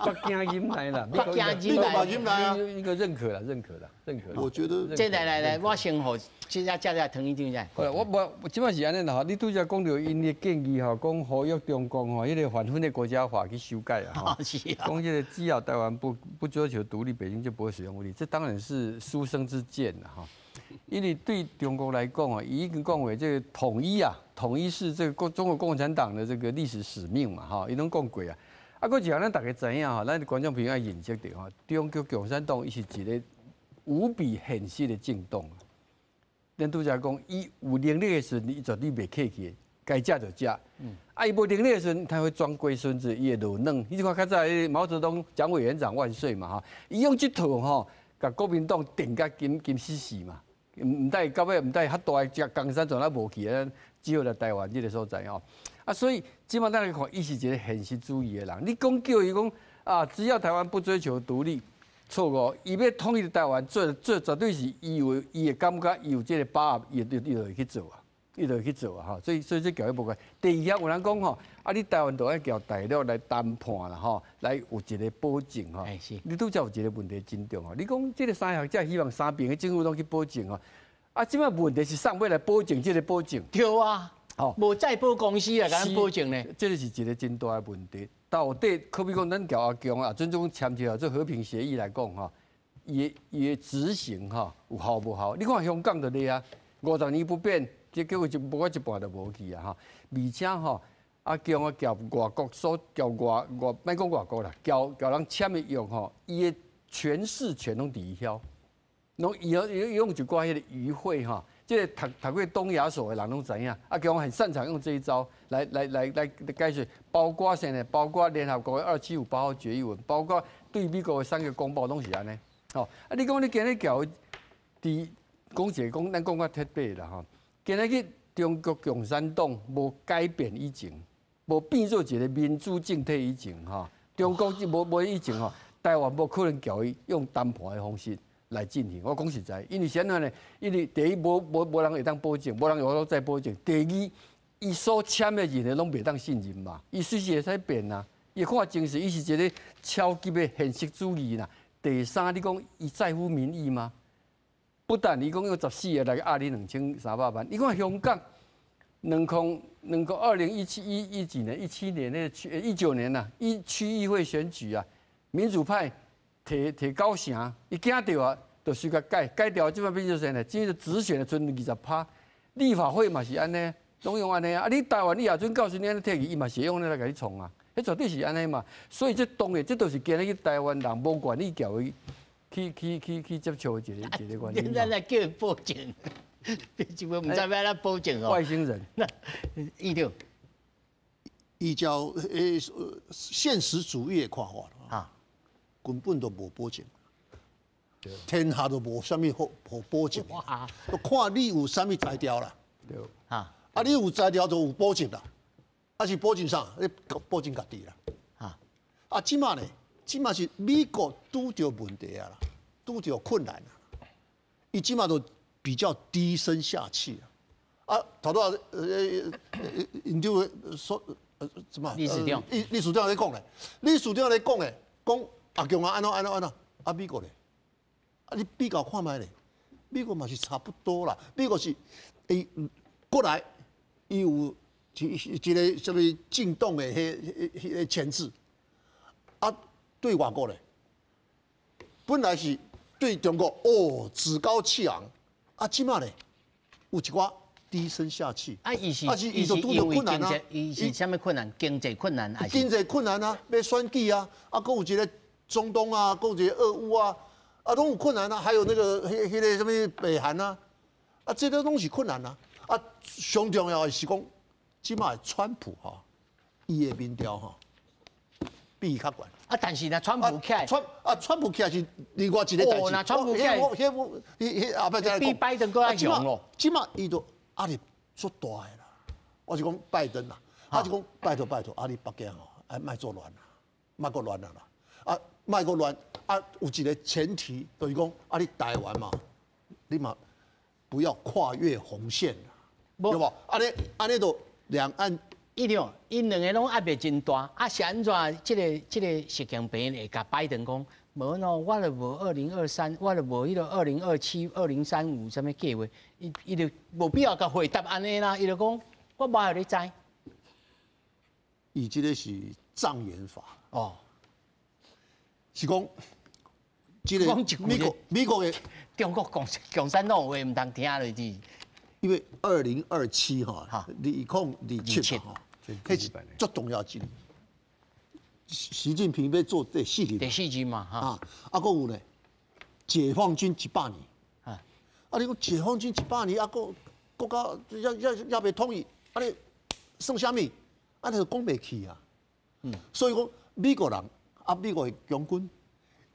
Speaker 7: 北京忍耐啦，
Speaker 1: 北京忍耐，
Speaker 8: 忍耐啊，
Speaker 7: 應該認可啦，認可啦，認可。
Speaker 8: 我覺得，
Speaker 1: 這來來來，我先予這只這只湯院長者。
Speaker 7: 好啦，我無，這擺是按呢啦吼，你拄才講著𪜶的建議吼，講呼籲中共吼，彼個反分裂國家法去修改啊，吼，講這個只要台灣不追求獨立，北京就不會使用武力，這當然是書生之見啦，吼。因為對中國來講啊，伊已經講話這個統一啊，統一是這個中國共產黨的這個歷史使命嘛，吼，伊攏講過啊。啊，閣一項咱大家知影吼，咱觀眾朋友愛認識著吼，中國共產黨伊是一個無比現實的政黨。咱拄才講，伊有能力的時陣，伊絕對袂客氣，該食就食。啊，伊無能力的時陣，他會裝龜孫子，伊會落軟。你看較早毛澤東蔣委員長萬歲嘛，吼，伊用這套吼，共國民黨定甲緊緊死死嘛。毋但到尾毋但較大的只江山全仔無去啊，只有來台灣這個所在吼。啊，所以這馬咱來看，伊是一個現實主義的人。你講叫伊講啊，只要台灣不追求獨立，錯誤。伊欲統一台灣，做做絕對是伊有伊會感覺伊有這個把握，伊就伊就會去做啊，伊就會去做啊，吼。所以所以這共伊無關。第二項有人講吼，啊，你台灣就愛共大陸來談判啦，吼，來有一個保證吼。你拄才有一個問題真重要，你講這個三學者希望三爿的政府攏去保證吼，啊，這擺問題是啥欲來保證這個保證？
Speaker 1: 對啊，吼，無再保公司來共咱保證呢？
Speaker 7: 這個是一個真大的問題。到底可比講，咱共阿強啊，準總簽一個做和平協議來講吼，伊伊的執行吼有效無效？你看香港就咧啊，50年不變，結果就無過一半就無去啊吼。而且吼，阿強啊，共外國所共外外，莫講外國啦，共共人簽的約吼，伊的詮釋權攏佇伊遐，攏伊伊用一寡彼個漁會吼。這個讀讀過東亞所的人攏知影，阿強很擅長用這一招來來來來解釋，包括啥呢？包括聯合國的2758號決議文，包括對美國的三個公報攏是按呢。吼，啊，你講你今日共佇講一個講，咱講較徹底啦吼。今日去中國共產黨無改變以前，無變做一個民主政體以前吼，中國無無以前吼，台灣無可能共伊用談判的方式來進行。我講實在，因為啥物呢？因為第一，無無無人會當保證，無人有法度再保證。第二，伊所簽的任何攏袂當信任嘛，伊隨時會使變啊。伊看情勢，伊是一個超級的現實主義啦。第三，你講伊在乎民意嗎？不但伊講用14個來壓你2300萬，你看香港，兩空兩空2017一一幾年17年那個區19年呐，一區議會選舉啊，民主派提提九成，伊驚著啊，就隨共改改掉，這擺變做啥呢？只是直選的賰20趴，立法會嘛是按呢，攏用按呢啊！你台灣你也準到時你按呢提去，伊嘛是用按呢來共你創啊，彼絕對是按呢嘛。所以這當然，這都是今日台灣人無願意共伊去去去去接觸的一個一個原因。
Speaker 1: 咱來叫伊保證，就毋知欲按怎保證哦。
Speaker 7: 外星人，
Speaker 1: 那院長，
Speaker 8: 依照現實主義的看法啊，根本就無保證。天下都無啥物好好保證，看你有啥物才調啦。
Speaker 7: 對。
Speaker 1: 啊，
Speaker 8: 啊，你有才調就有保證啦。啊是保證啥？你保證家己啦。啊，啊，這馬呢，這馬是美國拄著問題啊啦，拄著困難啊，伊這馬都比較低聲下氣啊。啊，頭拄仔院長說什麼？
Speaker 1: 理事長，
Speaker 8: 理事長咧講咧，理事長咧講咧，講阿強啊，按怎按怎按怎，啊美國咧，啊你比較看覓咧，美國嘛是差不多啦，美國是伊過來，伊有一個啥物進動的彼個牽制，啊對外國咧，本來是對中國哦趾高氣昂，啊這馬咧有一寡低聲下氣，
Speaker 1: 啊伊是伊是因為經濟，伊是啥物困難？經濟困難還是？
Speaker 8: 經濟困難啊，欲選舉啊，啊，閣有一個中東啊，閣有一個俄烏啊，啊，攏有困難啊，還有那個彼個啥物北韓啊，啊，這個攏是困難啊。啊，上重要的是講，這馬川普吼，伊的民調吼，比伊較懸。
Speaker 1: 啊，但是呢，川普起來，
Speaker 8: 川普起來是另外一個代誌。
Speaker 1: 哦，那川普起來，
Speaker 8: 彼後擺再來講。
Speaker 1: 比拜登閣較強咯。
Speaker 8: 這馬伊就壓力足大的啦。我是講拜登啦，啊是講拜託拜託，啊你北京吼，啊莫做亂啦，莫閣亂啊啦，啊莫閣亂，啊有一個前提，就是講啊你台灣嘛，你嘛不要跨越紅線啦，對無？按呢就兩岸。
Speaker 1: 伊著，𪜶兩个攏壓力真大，啊是按怎？這個習近平會共拜登講，無喏，我就無2023，我就無彼個2027、2035啥物計劃，伊就無必要共回答按呢啦，伊就講我無愛予你知。
Speaker 8: 伊這個是障眼法哦，是講這個美國的
Speaker 1: 中國共產黨話毋通聽落去。
Speaker 8: 因為2027哈，2027哈，彼是足重要一年。習近平欲做第四任，
Speaker 1: 第四任嘛，哈。
Speaker 8: 啊，閣有咧，解放軍100年。啊，你講解放軍100年，啊，閣國家猶未統一，啊，你算啥物？啊，你就講袂去啊。所以講美國人啊，美國的將軍，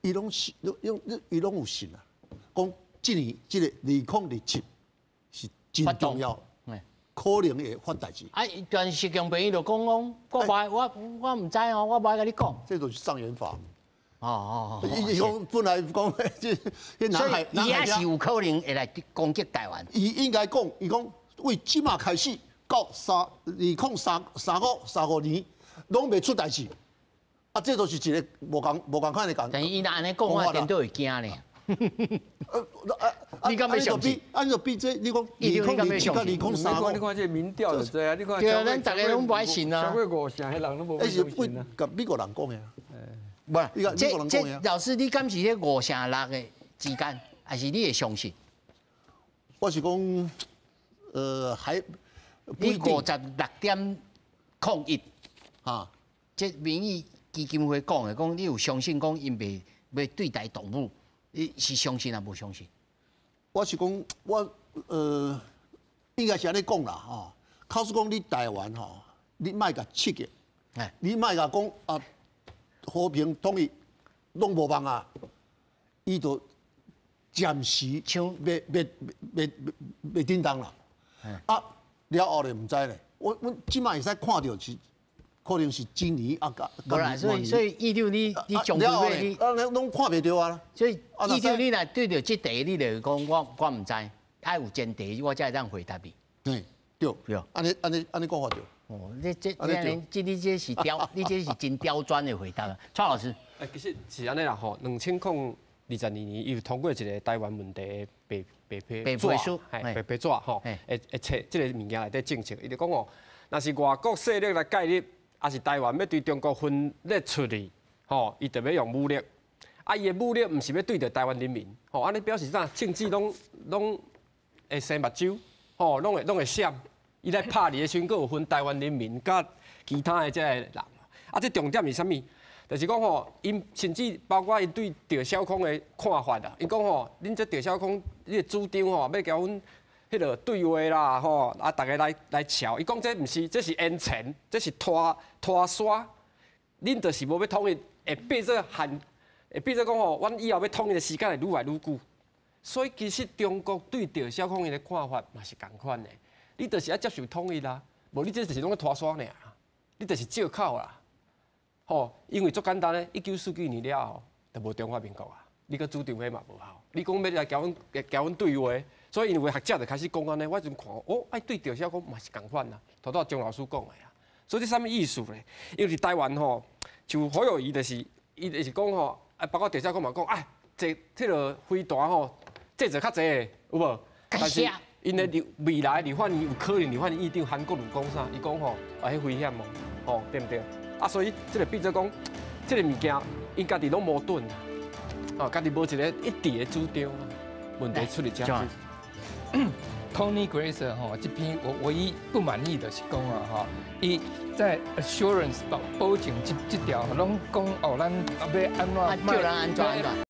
Speaker 8: 伊攏信，伊攏有信啊。講這年這個2027是真重要，可能會發代誌。
Speaker 1: 啊，但是習近平伊就講講，我我毋知哦，我無愛共你講。
Speaker 8: 這就是障眼法。
Speaker 1: 哦哦哦。
Speaker 8: 伊講本來講，這南海，
Speaker 1: 伊也是有可能會來攻擊台灣。
Speaker 8: 伊應該講，伊講為這馬開始到2035、35年，攏袂出代誌。啊，這就是一個無仝款的講。
Speaker 1: 但是伊若按呢講，我顛倒會驚咧。你敢欲相信？
Speaker 8: 按就比這，你講2027佮2035，
Speaker 7: 你看這民調就知啊。你看，
Speaker 1: 對啊，咱逐个攏無愛信啊。
Speaker 7: 超過五成的人攏無愛相信啊。
Speaker 8: 共美國人講的啊。
Speaker 1: 無，這老師，你敢是彼5成6的之間，還是你會相信？
Speaker 8: 我是講，還
Speaker 1: 你56.01，
Speaker 8: 啊，
Speaker 1: 這民意基金會講的，講你有相信講𪜶袂欲對台動武？你是相信抑無相信？
Speaker 8: 我是講，我應該是按呢講啦，吼。假使講你台灣吼，你莫共刺激，你莫共講啊和平統一攏無望啊，伊就暫時袂振動啦。啊，了後咧毋知咧，阮這馬會使看著是。可能是今年啊，
Speaker 1: 無啦，所以意料你將軍你，
Speaker 8: 啊，攏看袂著啊。
Speaker 1: 所以意料你若對著這題，你就講我毋知，愛有前提，我才會當回答你。
Speaker 8: 對對對，按呢講法對。
Speaker 1: 哦，你這這你這是刁，你這是真刁鑽的回答啊，蔡老師。
Speaker 2: 欸，其實是按呢啦吼，2022年伊有通過一個台灣問題的白白皮
Speaker 1: 書，
Speaker 2: 白皮紙吼，會冊這個物件內底政策，伊就講哦，若是外國勢力來介入。抑是台灣欲對中國分裂出去，吼，伊就欲用武力。啊，伊的武力毋是欲對著台灣人民，吼，按呢表示啥？政治攏會生目睭，吼，攏會閃。伊來拍你的時陣，閣有分台灣人民佮其他的這个人。啊，這重點是啥物？就是講吼，𪜶甚至包括𪜶對鄭小空的看法啦。𪜶講吼，恁這鄭小空，你的主張吼，欲共阮彼个對話啦，吼，啊，逐个來喬。伊講這毋是，這是延前，這是拖沙。恁就是無欲統一，會變做限，會變做講吼，阮以後欲統一的時間會愈來愈久。所以其實中國對鄭小空𪜶的看法嘛是仝款的。你就是愛接受統一啦，無你這就是攏咧拖沙爾，你就是借口啦。吼，因為足簡單咧，1949年了後就無中華民國啊，你閣主張彼嘛無效。你講欲來共阮對話，所以𪜶有的學者就開始講按呢，我陣看哦，愛對著寫講嘛是仝款啦，頭拄鍾老師講的啊。所以這啥物意思咧？因為佇台灣吼，像侯友宜就是，伊就是講吼，啊，包括鄭少講嘛講，啊，這這个飛彈吼，製造較濟的有無？但是𪜶的未來立法院有可能立法院院長韓國瑜講啥？伊講吼，啊，彼危險哦，吼，對毋對？啊，所以這個變做講，這个物件𪜶家己攏矛盾啊，哦，家己無一个一致的主張啊，問題出佇遮。
Speaker 4: Tony Grazer 吼，這篇我唯一不滿意的是講啊，吼，伊在 assurance 保證這條攏講哦，咱欲按怎？
Speaker 1: 叫人按怎按怎？